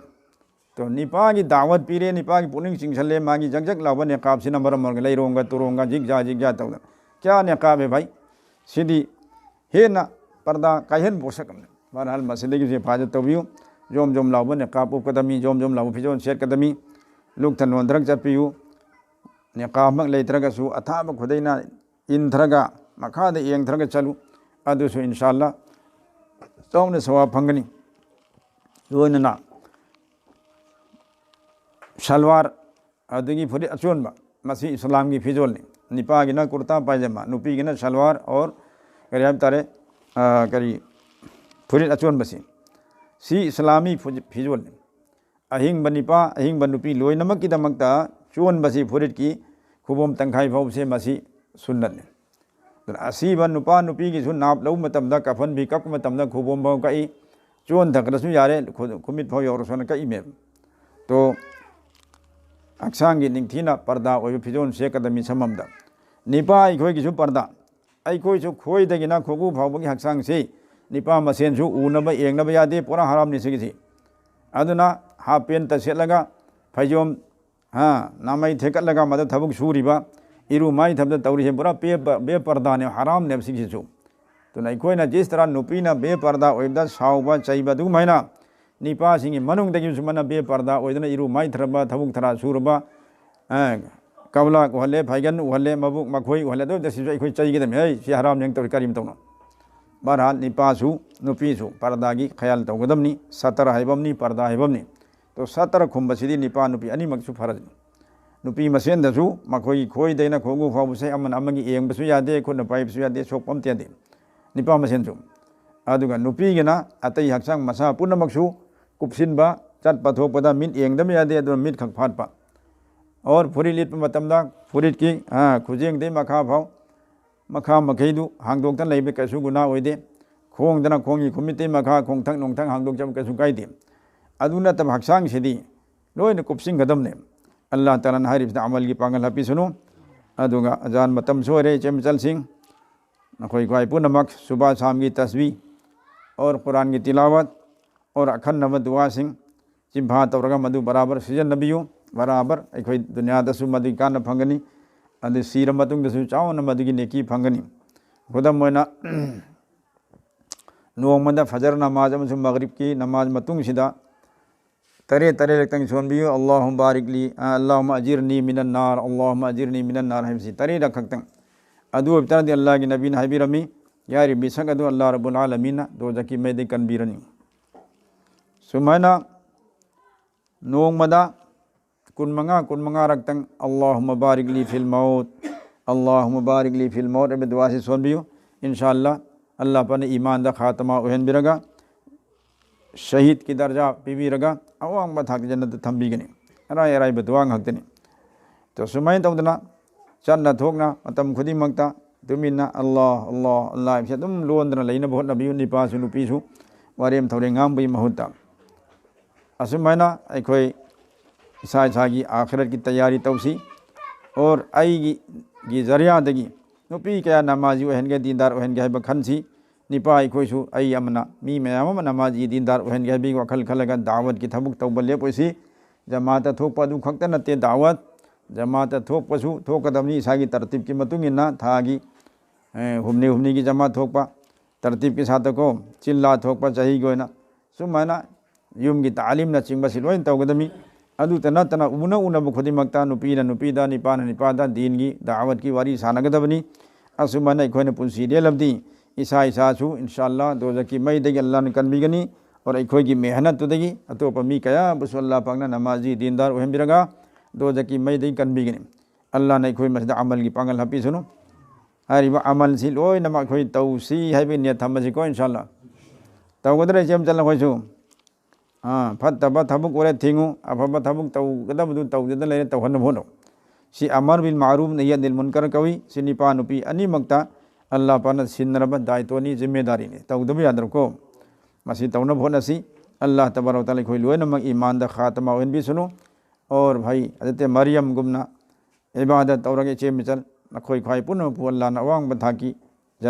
ꯑꯗꯣ ꯅꯤꯄꯥꯒꯤ ꯗꯥꯋꯠ ꯄꯤꯔꯦ, ꯅꯤꯄꯥꯒꯤ ꯄꯨꯛꯅꯤꯡ ꯆꯤꯡꯁꯜꯂꯦ, ꯃꯥꯒꯤ ꯖꯛ ꯖꯛ ꯂꯥꯎꯕ ꯅꯤꯀꯥꯕꯁꯤꯅ ꯃꯔꯝ ꯑꯣꯏꯔꯒ ꯂꯩꯔꯣꯡꯒ ꯇꯨꯔꯣꯡꯒ ꯖꯤꯛ ꯖꯥ ꯖꯤꯛ ꯖꯥ ꯇꯧꯗꯅ꯫ ꯀꯌꯥ ꯅꯤꯀꯥꯕ ꯍꯦ ꯚꯥꯏ? ꯁꯤꯗꯤ ꯍꯦꯟꯅ ꯄꯔꯗꯥ ꯀꯥꯏꯍꯟꯕ ꯄꯣꯠꯁꯛ ꯑꯃꯅꯤ꯫ ꯕꯍꯔꯍꯥꯜ, ꯃꯁꯤꯗꯒꯤꯁꯨ ꯍꯤꯐꯥꯖꯠ ꯇꯧꯕꯤꯌꯨ꯫ ꯖꯣꯝ ꯖꯣꯝ ꯂꯥꯎꯕ ꯅꯤꯀꯥꯕ ꯎꯞꯀꯗꯕꯅꯤ, ꯖꯣꯝ ꯖꯣꯝ ꯂꯥꯎꯕ ꯐꯤꯖꯣꯜ ꯁꯦꯠꯀꯗꯕꯅꯤ꯫ ꯂꯨꯛꯊ ꯅꯣꯟꯊꯔꯒ ꯆꯠꯄꯤꯌꯨ꯫ ꯅꯤꯀꯥꯕꯃꯛ ꯂꯩꯇ꯭ꯔꯒꯁꯨ ꯑꯊꯥꯕ ꯈꯨꯗꯩꯅ ꯏꯟꯊꯔꯒ ꯃꯈꯥꯗ ꯌꯦꯡꯊꯔꯒ ꯆꯠꯂꯨ꯫ ꯑꯗꯨꯁꯨ ꯏꯟꯁꯥ ꯑꯜꯂꯥ ꯆꯥꯎꯅ ꯁꯋꯥꯕ ꯐꯪꯒꯅꯤ꯫ ꯂꯣꯏꯅꯅ ꯁꯜꯋꯥꯔ, ꯑꯗꯒꯤ ꯐꯨꯔꯤꯠ ꯑꯆꯣꯟꯕ, ꯃꯁꯤ ꯏꯁꯂꯥꯝꯒꯤ ꯐꯤꯖꯣꯜꯅꯤ꯫ ꯅꯤꯄꯥꯒꯤꯅ ꯀꯨꯔꯇꯥ ꯄꯥꯏꯖꯃꯥ, ꯅꯨꯄꯤꯒꯤꯅ ꯁꯜꯋꯥꯔ ꯑꯣꯔ ꯀꯔꯤ ꯍꯥꯏꯕ ꯇꯥꯔꯦ, ꯑ, ꯀꯔꯤ, ꯐꯨꯔꯤꯠ ꯑꯆꯣꯟꯕꯁꯤ, ꯁꯤ ꯏꯁꯂꯥꯃꯤ ꯐꯨ-, ꯐꯤꯖꯣꯜꯅꯤ꯫ ꯑꯍꯤꯡꯕ ꯅꯤꯄꯥ, ꯑꯍꯤꯡꯕ ꯅꯨꯄꯤ ꯂꯣꯏꯅꯃꯛꯀꯤꯗꯃꯛꯇ ꯆꯣꯟꯕꯁꯤ ꯐꯨꯔꯤꯠꯀꯤ ꯈꯨꯕꯣꯝ ꯇꯪꯈꯥꯏ ꯐꯥꯎꯕꯁꯦ ꯃꯁꯤ ꯁꯨꯟꯅꯠꯅꯤ꯫ ꯑꯗꯨꯅ ꯑꯁꯤꯕ ꯅꯨꯄꯥ ꯅꯨꯄꯤꯒꯤꯁꯨ ꯅꯥꯞ ꯂꯧꯕ ꯃꯇꯝꯗ, ꯀꯐꯟ ꯐꯤ ꯀꯞꯄ ꯃꯇꯝꯗ ꯈꯨꯕꯣꯝ ꯐꯥꯎ ꯀꯛꯏ, ꯆꯣꯟꯊꯈ꯭ꯔꯁꯨ ꯌꯥꯔꯦ, ꯈꯨ-, ꯈꯨꯃꯤꯠ ꯐꯥꯎ ꯌꯧꯔꯁꯨꯅ ꯀꯛꯏꯃꯦꯕ꯫ ꯇꯣ, ꯍꯛꯆꯥꯡꯒꯤ ꯅꯤꯡꯊꯤꯅ ꯄꯔꯗꯥ ꯑꯣꯏꯕ ꯐꯤꯖꯣꯜ ꯁꯦꯠꯀꯗꯕꯅꯤ ꯁꯝꯃꯝꯗ꯫ ꯅꯤꯄꯥ ꯑꯩꯈꯣꯏꯒꯤꯁꯨ ꯄꯔꯗꯥ, ꯑꯩꯈꯣꯏꯁꯨ ꯈꯣꯏꯗꯒꯤꯅ ꯈꯨꯒꯨ ꯐꯥꯎꯕꯒꯤ ꯍꯛꯆꯥꯡꯁꯤ ꯅꯤꯄꯥ ꯃꯁꯦꯟꯁꯨ ꯎꯅꯕ ꯌꯦꯡꯅꯕ ꯌꯥꯗꯦ, ꯄꯨꯔꯥ ꯍꯔꯥꯝꯅꯤ ꯁꯤꯒꯤꯁꯤ꯫ ꯑꯗꯨꯅ ꯍꯥꯞ ꯄꯦꯟꯇ ꯁꯦꯠꯂꯒ, ꯐꯩꯖꯣꯝ, ꯍꯥ, ꯅꯥꯃꯩ ꯊꯦꯛꯀꯠꯂꯒ ꯃꯗꯨ ꯊꯕꯛ ꯁꯨꯔꯤꯕ, ꯏꯔꯨ ꯃꯥꯏꯊꯕꯗ ꯇꯧꯔꯤꯁꯦ ꯄꯨꯔꯥ ꯄꯦ-, ꯕꯦꯄꯔꯗꯥꯅꯦ, ꯍꯔꯥꯝꯅꯦꯕ ꯁꯤꯒꯤꯁꯤꯁꯨ꯫ ꯑꯗꯨꯅ ꯑꯩꯈꯣꯏꯅ ꯖꯤꯁ ꯇꯔꯥ ꯅꯨꯄꯤꯅ ꯕꯦꯄꯔꯗꯥ ꯑꯣꯏꯕꯗ ꯁꯥꯎꯕ, ꯆꯩꯕ, ꯑꯗꯨꯒꯨꯝ ꯍꯥꯏꯅ ꯅꯤꯄꯥꯁꯤꯡꯒꯤ ꯃꯅꯨꯡꯗꯒꯤꯁꯨ ꯃꯅ ꯕꯦꯄꯔꯗꯥ ꯑꯣꯏꯗꯨꯅ ꯏꯔꯨ ꯃꯥꯏꯊꯔꯕ, ꯊꯕꯛ ꯊꯔꯥ ꯁꯨꯔꯕ, ꯑ, ꯀꯕꯂꯥꯛ ꯎꯍꯜꯂꯦ, ꯐꯥꯏꯒꯟ ꯎꯍꯜꯂꯦ, ꯃꯕꯨꯛ ꯃꯈꯣꯏ ꯎꯍꯜꯂꯦ, ꯑꯗꯨ ꯑꯣꯏꯕꯗ ꯁꯤꯁꯨ ꯑꯩꯈꯣꯏ ꯆꯩꯒꯗꯕꯅꯤ꯫ "ꯍꯩ, ꯁꯤ ꯍꯔꯥꯝꯅꯦ" ꯇꯧꯔꯤ ꯀꯔꯤꯝ ꯇꯧꯅꯣ꯫ ꯕꯍꯔꯍꯥꯜ, ꯅꯤꯄꯥꯁꯨ ꯅꯨꯄꯤꯁꯨ ꯄꯔꯗꯥꯒꯤ ꯈꯌꯥꯜ ꯇꯧꯒꯗꯕꯅꯤ꯫ ꯁꯇꯔ ꯍꯥꯏꯕ ꯑꯃꯅꯤ, ꯄꯔꯗꯥ ꯍꯥꯏꯕ ꯑꯃꯅꯤ꯫ ꯑꯗꯣ ꯁꯇꯔ ꯈꯨꯝꯕꯁꯤꯗꯤ ꯅꯤꯄꯥ ꯅꯨꯄꯤ ꯑꯅꯤꯃꯛꯁꯨ ꯐꯔꯖꯅꯤ꯫ ꯅꯨꯄꯤ ꯃꯁꯦꯟꯗꯁꯨ ꯃꯈꯣꯏꯒꯤ ꯈꯣꯏꯗꯩꯅ ꯈꯣꯡꯎ ꯐꯥꯎꯕꯁꯦ ꯑꯃꯅ ꯑꯃꯒꯤ ꯌꯦꯡꯕꯁꯨ ꯌꯥꯗꯦ, ꯈꯨꯠꯅ ꯄꯥꯏꯕꯁꯨ ꯌꯥꯗꯦ, ꯁꯣꯛꯄ ꯑꯝꯇ ꯌꯥꯗꯦ꯫ ꯅꯤꯄꯥ ꯃꯁꯦꯟꯁꯨ꯫ ꯑꯗꯨꯒ ꯅꯨꯄꯤꯒꯤꯅ ꯑꯇꯩ ꯍꯛꯆꯥꯡ ꯃꯁꯥ ꯄꯨꯝꯅꯃꯛꯁꯨ ꯀꯨꯞꯁꯤꯟꯕ, ꯆꯠꯄ ꯊꯣꯛꯄꯗ ꯃꯤꯠ ꯌꯦꯡꯗꯕ ꯌꯥꯗꯦ, ꯑꯗꯨꯅ ꯃꯤꯠ ꯈꯛ ꯐꯥꯠꯄ꯫ ꯑꯣꯔ ꯐꯨꯔꯤꯠ ꯂꯤꯠꯄ ꯃꯇꯝꯗ ꯐꯨꯔꯤꯠꯀꯤ, ꯑ, ꯈꯨꯖꯦꯡꯗꯩ ꯃꯈꯥ ꯐꯥꯎ, ꯃꯈꯥ ꯃꯈꯩꯗꯨ ꯍꯥꯡꯗꯣꯛꯇꯅ ꯂꯩꯕ ꯀꯩꯁꯨ ꯒꯨꯅꯥ ꯑꯣꯏꯗꯦ꯫ ꯈꯣꯡꯗꯅ ꯈꯣꯡꯒꯤ ꯈꯨꯃꯤꯠꯇꯩ ꯃꯈꯥ, ꯈꯣꯡꯊꯛ ꯅꯣꯡꯊꯛ ꯍꯥꯡꯗꯣꯛꯆꯕ ꯀꯩꯁꯨ ꯀꯥꯏꯗꯦ꯫ ꯑꯗꯨ ꯅꯠꯇꯕ ꯍꯛꯆꯥꯡꯁꯤꯗꯤ ꯂꯣꯏꯅ ꯀꯨꯞꯁꯤꯟꯒꯗꯕꯅꯦ꯫ ꯑꯜꯂꯥꯍ ꯇꯥꯂꯥꯅ ꯍꯥꯏꯔꯤꯕꯁꯤꯗ ꯑꯃꯜꯒꯤ ꯄꯥꯡꯒꯜ ꯍꯥꯞꯄꯤꯁꯅꯨ꯫ ꯑꯗꯨꯒ ꯑꯖꯥꯟ ꯃꯇꯝꯁꯨ ꯑꯣꯏꯔꯦ, ꯏꯆꯦ ꯃꯆꯜꯁꯤꯡ꯫ ꯅꯈꯣꯏ ꯈ꯭ꯋꯥꯏ ꯄꯨꯝꯅꯃꯛ ꯁꯨꯕꯥ ꯁꯥꯝꯒꯤ ꯇꯁꯕꯤ ꯑꯣꯔ ꯀꯨꯔꯥꯟꯒꯤ ꯇꯤꯂꯥꯋꯠ ꯑꯣꯔ ꯑꯈꯟꯅꯕ ꯗꯨꯋꯥꯁꯤꯡ ꯆꯤꯟꯐꯥ ꯇꯧꯔꯒ ꯃꯗꯨ ꯕꯔꯥꯕꯔ ꯁꯤꯖꯤꯟꯅꯕꯤꯌꯨ꯫ ꯕꯔꯥꯕꯔ ꯑꯩꯈꯣꯏ ꯗꯨꯅꯤꯌꯥꯗꯁꯨ ꯃꯗꯨꯒꯤ ꯀꯥꯟꯅ ꯐꯪꯒꯅꯤ꯫ ꯑꯗꯨ ꯁꯤꯔ ꯃꯇꯨꯡꯗꯁꯨ ꯆꯥꯎꯅ ꯃꯗꯨꯒꯤ ꯅꯦꯀꯤ ꯐꯪꯒꯅꯤ꯫ ꯈꯨꯗꯝ ꯑꯣꯏꯅ, ꯅꯣꯡꯃꯗ ꯐꯖꯔ ꯅꯃꯥꯖ ꯑꯃꯁꯨꯡ ꯃꯒꯔꯤꯕꯀꯤ ꯅꯃꯥꯖ ꯃꯇꯨꯡꯁꯤꯗ ꯇꯔꯦꯠ ꯇꯔꯦꯠꯂꯛꯇꯪ ꯁꯣꯟꯕꯤꯌꯨ꯫ "ꯑꯜꯂꯥꯍꯨꯝꯃ ꯕꯥꯔꯤꯛ ꯂꯤ, ꯑ, ꯑꯜꯂꯥꯍꯨꯝꯃ ꯑꯖꯤꯔꯅꯤ ꯃꯤꯅꯟ ꯅꯥꯔ, ꯑꯜꯂꯥꯍꯨꯝꯃ ꯑꯖꯤꯔꯅꯤ ꯃꯤꯅꯟ ꯅꯥꯔ" ꯍꯥꯏꯕꯁꯤ ꯇꯔꯦꯠꯂꯛ ꯈꯛꯇꯪ꯫ ꯑꯗꯨ ꯑꯣꯏꯕ ꯇꯥꯔꯗꯤ ꯑꯜꯂꯥꯍꯒꯤ ꯅꯕꯤꯅ ꯍꯥꯏꯕꯤꯔꯝꯃꯤ, ꯌꯥꯔꯤꯕ ꯃꯤꯁꯛ ꯑꯗꯨ ꯑꯜꯂꯥꯍ ꯔꯕꯨꯜ ꯑꯥꯂꯃꯤꯟꯅ ꯗꯣꯖꯈꯀꯤ ꯃꯩꯗꯒꯤ ꯀꯟꯕꯤꯔꯅꯤ꯫ ꯁꯨꯃꯥꯏꯅ ꯅꯣꯡꯃꯗ ꯀꯨꯟꯃꯉꯥ, ꯀꯨꯟꯃꯉꯥꯔꯛꯇꯪ "ꯑꯜꯂꯥꯍꯨꯝꯃ ꯕꯥꯔꯤꯛ ꯂꯤ ꯐꯤꯜ ꯃꯧꯠ, ꯑꯜꯂꯥꯍꯨꯝꯃ ꯕꯥꯔꯤꯛ ꯂꯤ ꯐꯤꯜ ꯃꯧꯠ" ꯍꯥꯏꯕ ꯗꯨꯋꯥꯁꯤ ꯁꯣꯟꯕꯤꯌꯨ꯫ ꯏꯟꯁꯥ ꯑꯜꯂꯥꯍ, ꯑꯜꯂꯥꯍ ꯄꯥꯛꯅ ꯏꯃꯥꯟꯗ ꯈꯥꯇꯃꯥ ꯑꯣꯏꯍꯟꯕꯤꯔꯒ, ꯁꯍꯤꯗꯀꯤ ꯗꯔꯖꯥ ꯄꯤꯕꯤꯔꯒ ꯑꯋꯥꯡꯕ ꯊꯥꯛꯇ ꯖꯟꯅꯠꯇ ꯊꯝꯕꯤꯒꯅꯤ꯫ ꯑꯔꯥꯏ ꯑꯔꯥꯏꯕ ꯗꯨꯋꯥ ꯉꯥꯛꯇꯅꯤ꯫ ꯑꯗꯣ ꯁꯨꯃꯥꯏꯅ ꯇꯧꯗꯅ ꯆꯠꯅ ꯊꯣꯛꯅ ꯃꯇꯝ ꯈꯨꯗꯤꯡꯃꯛꯇ ꯇꯨꯃꯤꯟꯅ "ꯑꯜꯂꯥꯍ, ꯑꯜꯂꯥꯍ, ꯑꯜꯂꯥꯍ" ꯍꯥꯏꯕꯁꯤ ꯑꯗꯨꯝ ꯂꯣꯟꯗꯅ ꯂꯩꯅꯕ ꯍꯣꯠꯅꯕꯤꯌꯨ, ꯅꯤꯄꯥꯁꯨ ꯅꯨꯄꯤꯁꯨ ꯋꯥꯔꯦꯝ ꯊꯧꯔꯦꯝ ꯉꯥꯡꯕꯒꯤ ꯃꯍꯨꯠꯇ꯫ ꯑꯁꯨꯃꯥꯏꯅ ꯑꯩꯈꯣꯏ ꯏꯁꯥ ꯏꯁꯥꯒꯤ ꯑꯥꯈꯤꯔꯠꯀꯤ ꯇꯌꯥꯔꯤ ꯇꯧꯁꯤ꯫ ꯑꯣꯔ ꯑꯩꯒꯤ, ꯒꯤ ꯖꯔꯤꯌꯥꯗꯒꯤ ꯅꯨꯄꯤ ꯀꯌꯥ ꯅꯃꯥꯖꯤ ꯑꯣꯏꯍꯟꯒꯦ, ꯗꯤꯟꯗꯥꯔ ꯑꯣꯏꯍꯟꯒꯦ ꯍꯥꯏꯕ ꯈꯟꯁꯤ꯫ ꯅꯤꯄꯥ ꯑꯩꯈꯣꯏꯁꯨ, ꯑꯩ ꯑꯃꯅ ꯃꯤ ꯃꯌꯥꯝ ꯑꯃ ꯅꯃꯥꯖꯤ, ꯗꯤꯟꯗꯥꯔ ꯑꯣꯏꯍꯟꯒꯦ ꯍꯥꯏꯕꯒꯤ ꯋꯥꯈꯜ ꯈꯜꯂꯒ ꯗꯥꯋꯠꯀꯤ ꯊꯕꯛ ꯇꯧꯕ ꯂꯦꯞꯄꯣꯏꯁꯤ꯫ ꯖꯃꯥꯠꯇ ꯊꯣꯛꯄ ꯑꯗꯨ ꯈꯛꯇ ꯅꯠꯇꯦ ꯗꯥꯋꯠ, ꯖꯃꯥꯠꯇ ꯊꯣꯛꯄꯁꯨ ꯊꯣꯛꯀꯗꯕꯅꯤ꯫ ꯏꯁꯥꯒꯤ ꯇꯔꯇꯤꯕꯀꯤ ꯃꯇꯨꯡ ꯏꯟꯅ ꯊꯥꯒꯤ, ꯑꯦ, ꯍꯨꯝꯅꯤ ꯍꯨꯝꯅꯤꯒꯤ ꯖꯃꯥꯠ ꯊꯣꯛꯄ, ꯇꯔꯇꯤꯕꯀꯤ ꯁꯥꯠꯇꯀꯣ, ꯆꯤꯜꯂꯥ ꯊꯣꯛꯄ ꯆꯍꯤꯒꯤ ꯑꯣꯏꯅ ꯁꯨꯃꯥꯏꯅ ꯌꯨꯝꯒꯤ ꯇꯥꯂꯤꯝꯅꯆꯤꯡꯕꯁꯤ ꯂꯣꯏꯅ ꯇꯧꯒꯗꯕꯅꯤ꯫ ꯑꯗꯨꯇ ꯅꯠꯇꯅ ꯎꯅ ꯎꯅꯕ ꯈꯨꯗꯤꯡꯃꯛꯇ ꯅꯨꯄꯤꯅ ꯅꯨꯄꯤꯗ, ꯅꯤꯄꯥꯅ ꯅꯤꯄꯥꯗ ꯗꯤꯟꯒꯤ ꯗꯥꯋꯠꯀꯤ ꯋꯥꯔꯤ ꯁꯥꯟꯅꯒꯗꯕꯅꯤ꯫ ꯑꯁꯨꯃꯥꯏꯅ ꯑꯩꯈꯣꯏꯅ ꯄꯨꯟꯁꯤ ꯂꯦꯜꯂꯕꯗꯤ ꯏꯁꯥ ꯏꯁꯥꯁꯨ ꯏꯟꯁꯥ ꯑꯜꯂꯥ ꯗꯣꯖꯛꯀꯤ ꯃꯩꯗꯒꯤ ꯑꯜꯂꯥꯅ ꯀꯟꯕꯤꯒꯅꯤ꯫ ꯑꯣꯔ ꯑꯩꯈꯣꯏꯒꯤ ꯃꯦꯍꯅꯠꯇꯨꯗꯒꯤ ꯑꯇꯣꯞꯄ ꯃꯤ ꯀꯌꯥꯕꯨꯁꯨ ꯑꯜꯂꯥ ꯄꯥꯛꯅ ꯅꯃꯥꯖꯤ ꯗꯤꯟꯗꯥꯔ ꯑꯣꯏꯍꯟꯕꯤꯔꯒ ꯗꯣꯖꯛꯀꯤ ꯃꯩꯗꯒꯤ ꯀꯟꯕꯤꯒꯅꯤ꯫ ꯑꯜꯂꯥꯅ ꯑꯩꯈꯣꯏ ꯃꯁꯤꯗ ꯑꯃꯜꯒꯤ ꯄꯥꯡꯒꯜ ꯍꯥꯞꯄꯤꯁꯅꯨ꯫ ꯍꯥꯏꯔꯤꯕ ꯑꯃꯜꯁꯤ ꯂꯣꯏꯅꯃꯛ ꯑꯩꯈꯣꯏ ꯇꯧꯁꯤ ꯍꯥꯏꯕꯒꯤ ꯅꯤꯌꯠ ꯊꯝꯃꯁꯤꯀꯣ, ꯏꯟꯁꯥ ꯑꯜꯂꯥ꯫ ꯇꯧꯒꯗ꯭ꯔꯥ, ꯏꯆꯦ ꯃꯆꯜ, ꯑꯩꯈꯣꯏꯁꯨ? ꯑꯥ, ꯐꯠꯇꯕ ꯊꯕꯛ ꯑꯣꯏꯔꯦ ꯊꯤꯡꯉꯨ, ꯑꯐꯕ ꯊꯕꯛ ꯇꯧꯒꯗꯕꯗꯨ ꯇꯧꯗꯅ ꯂꯩꯔꯦ, ꯇꯧꯍꯟꯅꯕ ꯍꯣꯠꯅꯧ꯫ ꯁꯤ ꯑꯃꯔ ꯕꯤꯜ ꯃꯥꯔꯨꯐ ꯅꯍꯤ ꯑꯅꯤꯜ ꯃꯨꯟꯀꯔ ꯀꯧꯏ꯫ ꯁꯤ ꯅꯤꯄꯥ ꯅꯨꯄꯤ ꯑꯅꯤꯃꯛꯇ ꯑꯜꯂꯥ ꯄꯥꯛꯅ ꯁꯤꯟꯅꯔꯕ ꯗꯥꯏꯇꯣꯅꯤ, ꯖꯤꯝꯃꯦꯗꯥꯔꯤꯅꯤ꯫ ꯇꯧꯗꯕ ꯌꯥꯗ꯭ꯔꯕꯀꯣ꯫ ꯃꯁꯤ ꯇꯧꯅꯕ ꯍꯣꯠꯅꯁꯤ꯫ ꯑꯜꯂꯥ ꯇꯕꯥꯔꯛ ꯋ ꯇꯥꯂꯥ ꯑꯩꯈꯣꯏ ꯂꯣꯏꯅꯃꯛ ꯏꯃꯥꯟꯗ ꯈꯥꯇꯃꯥ ꯑꯣꯏꯍꯟꯕꯤꯁꯅꯨ꯫ ꯑꯣꯔ ꯚꯥꯏ ꯍꯖꯔꯠ ꯃꯔꯤꯌꯝꯒꯨꯝꯅ ꯏꯕꯥꯗꯠ ꯇꯧꯔꯒ ꯏꯆꯦ ꯃꯆꯜ ꯅꯈꯣꯏ ꯈ꯭ꯋꯥꯏ ꯄꯨꯝꯅꯃꯛꯄꯨ ꯑꯜꯂꯥꯅ ꯑꯋꯥꯡꯕ ꯊꯥꯛꯀꯤ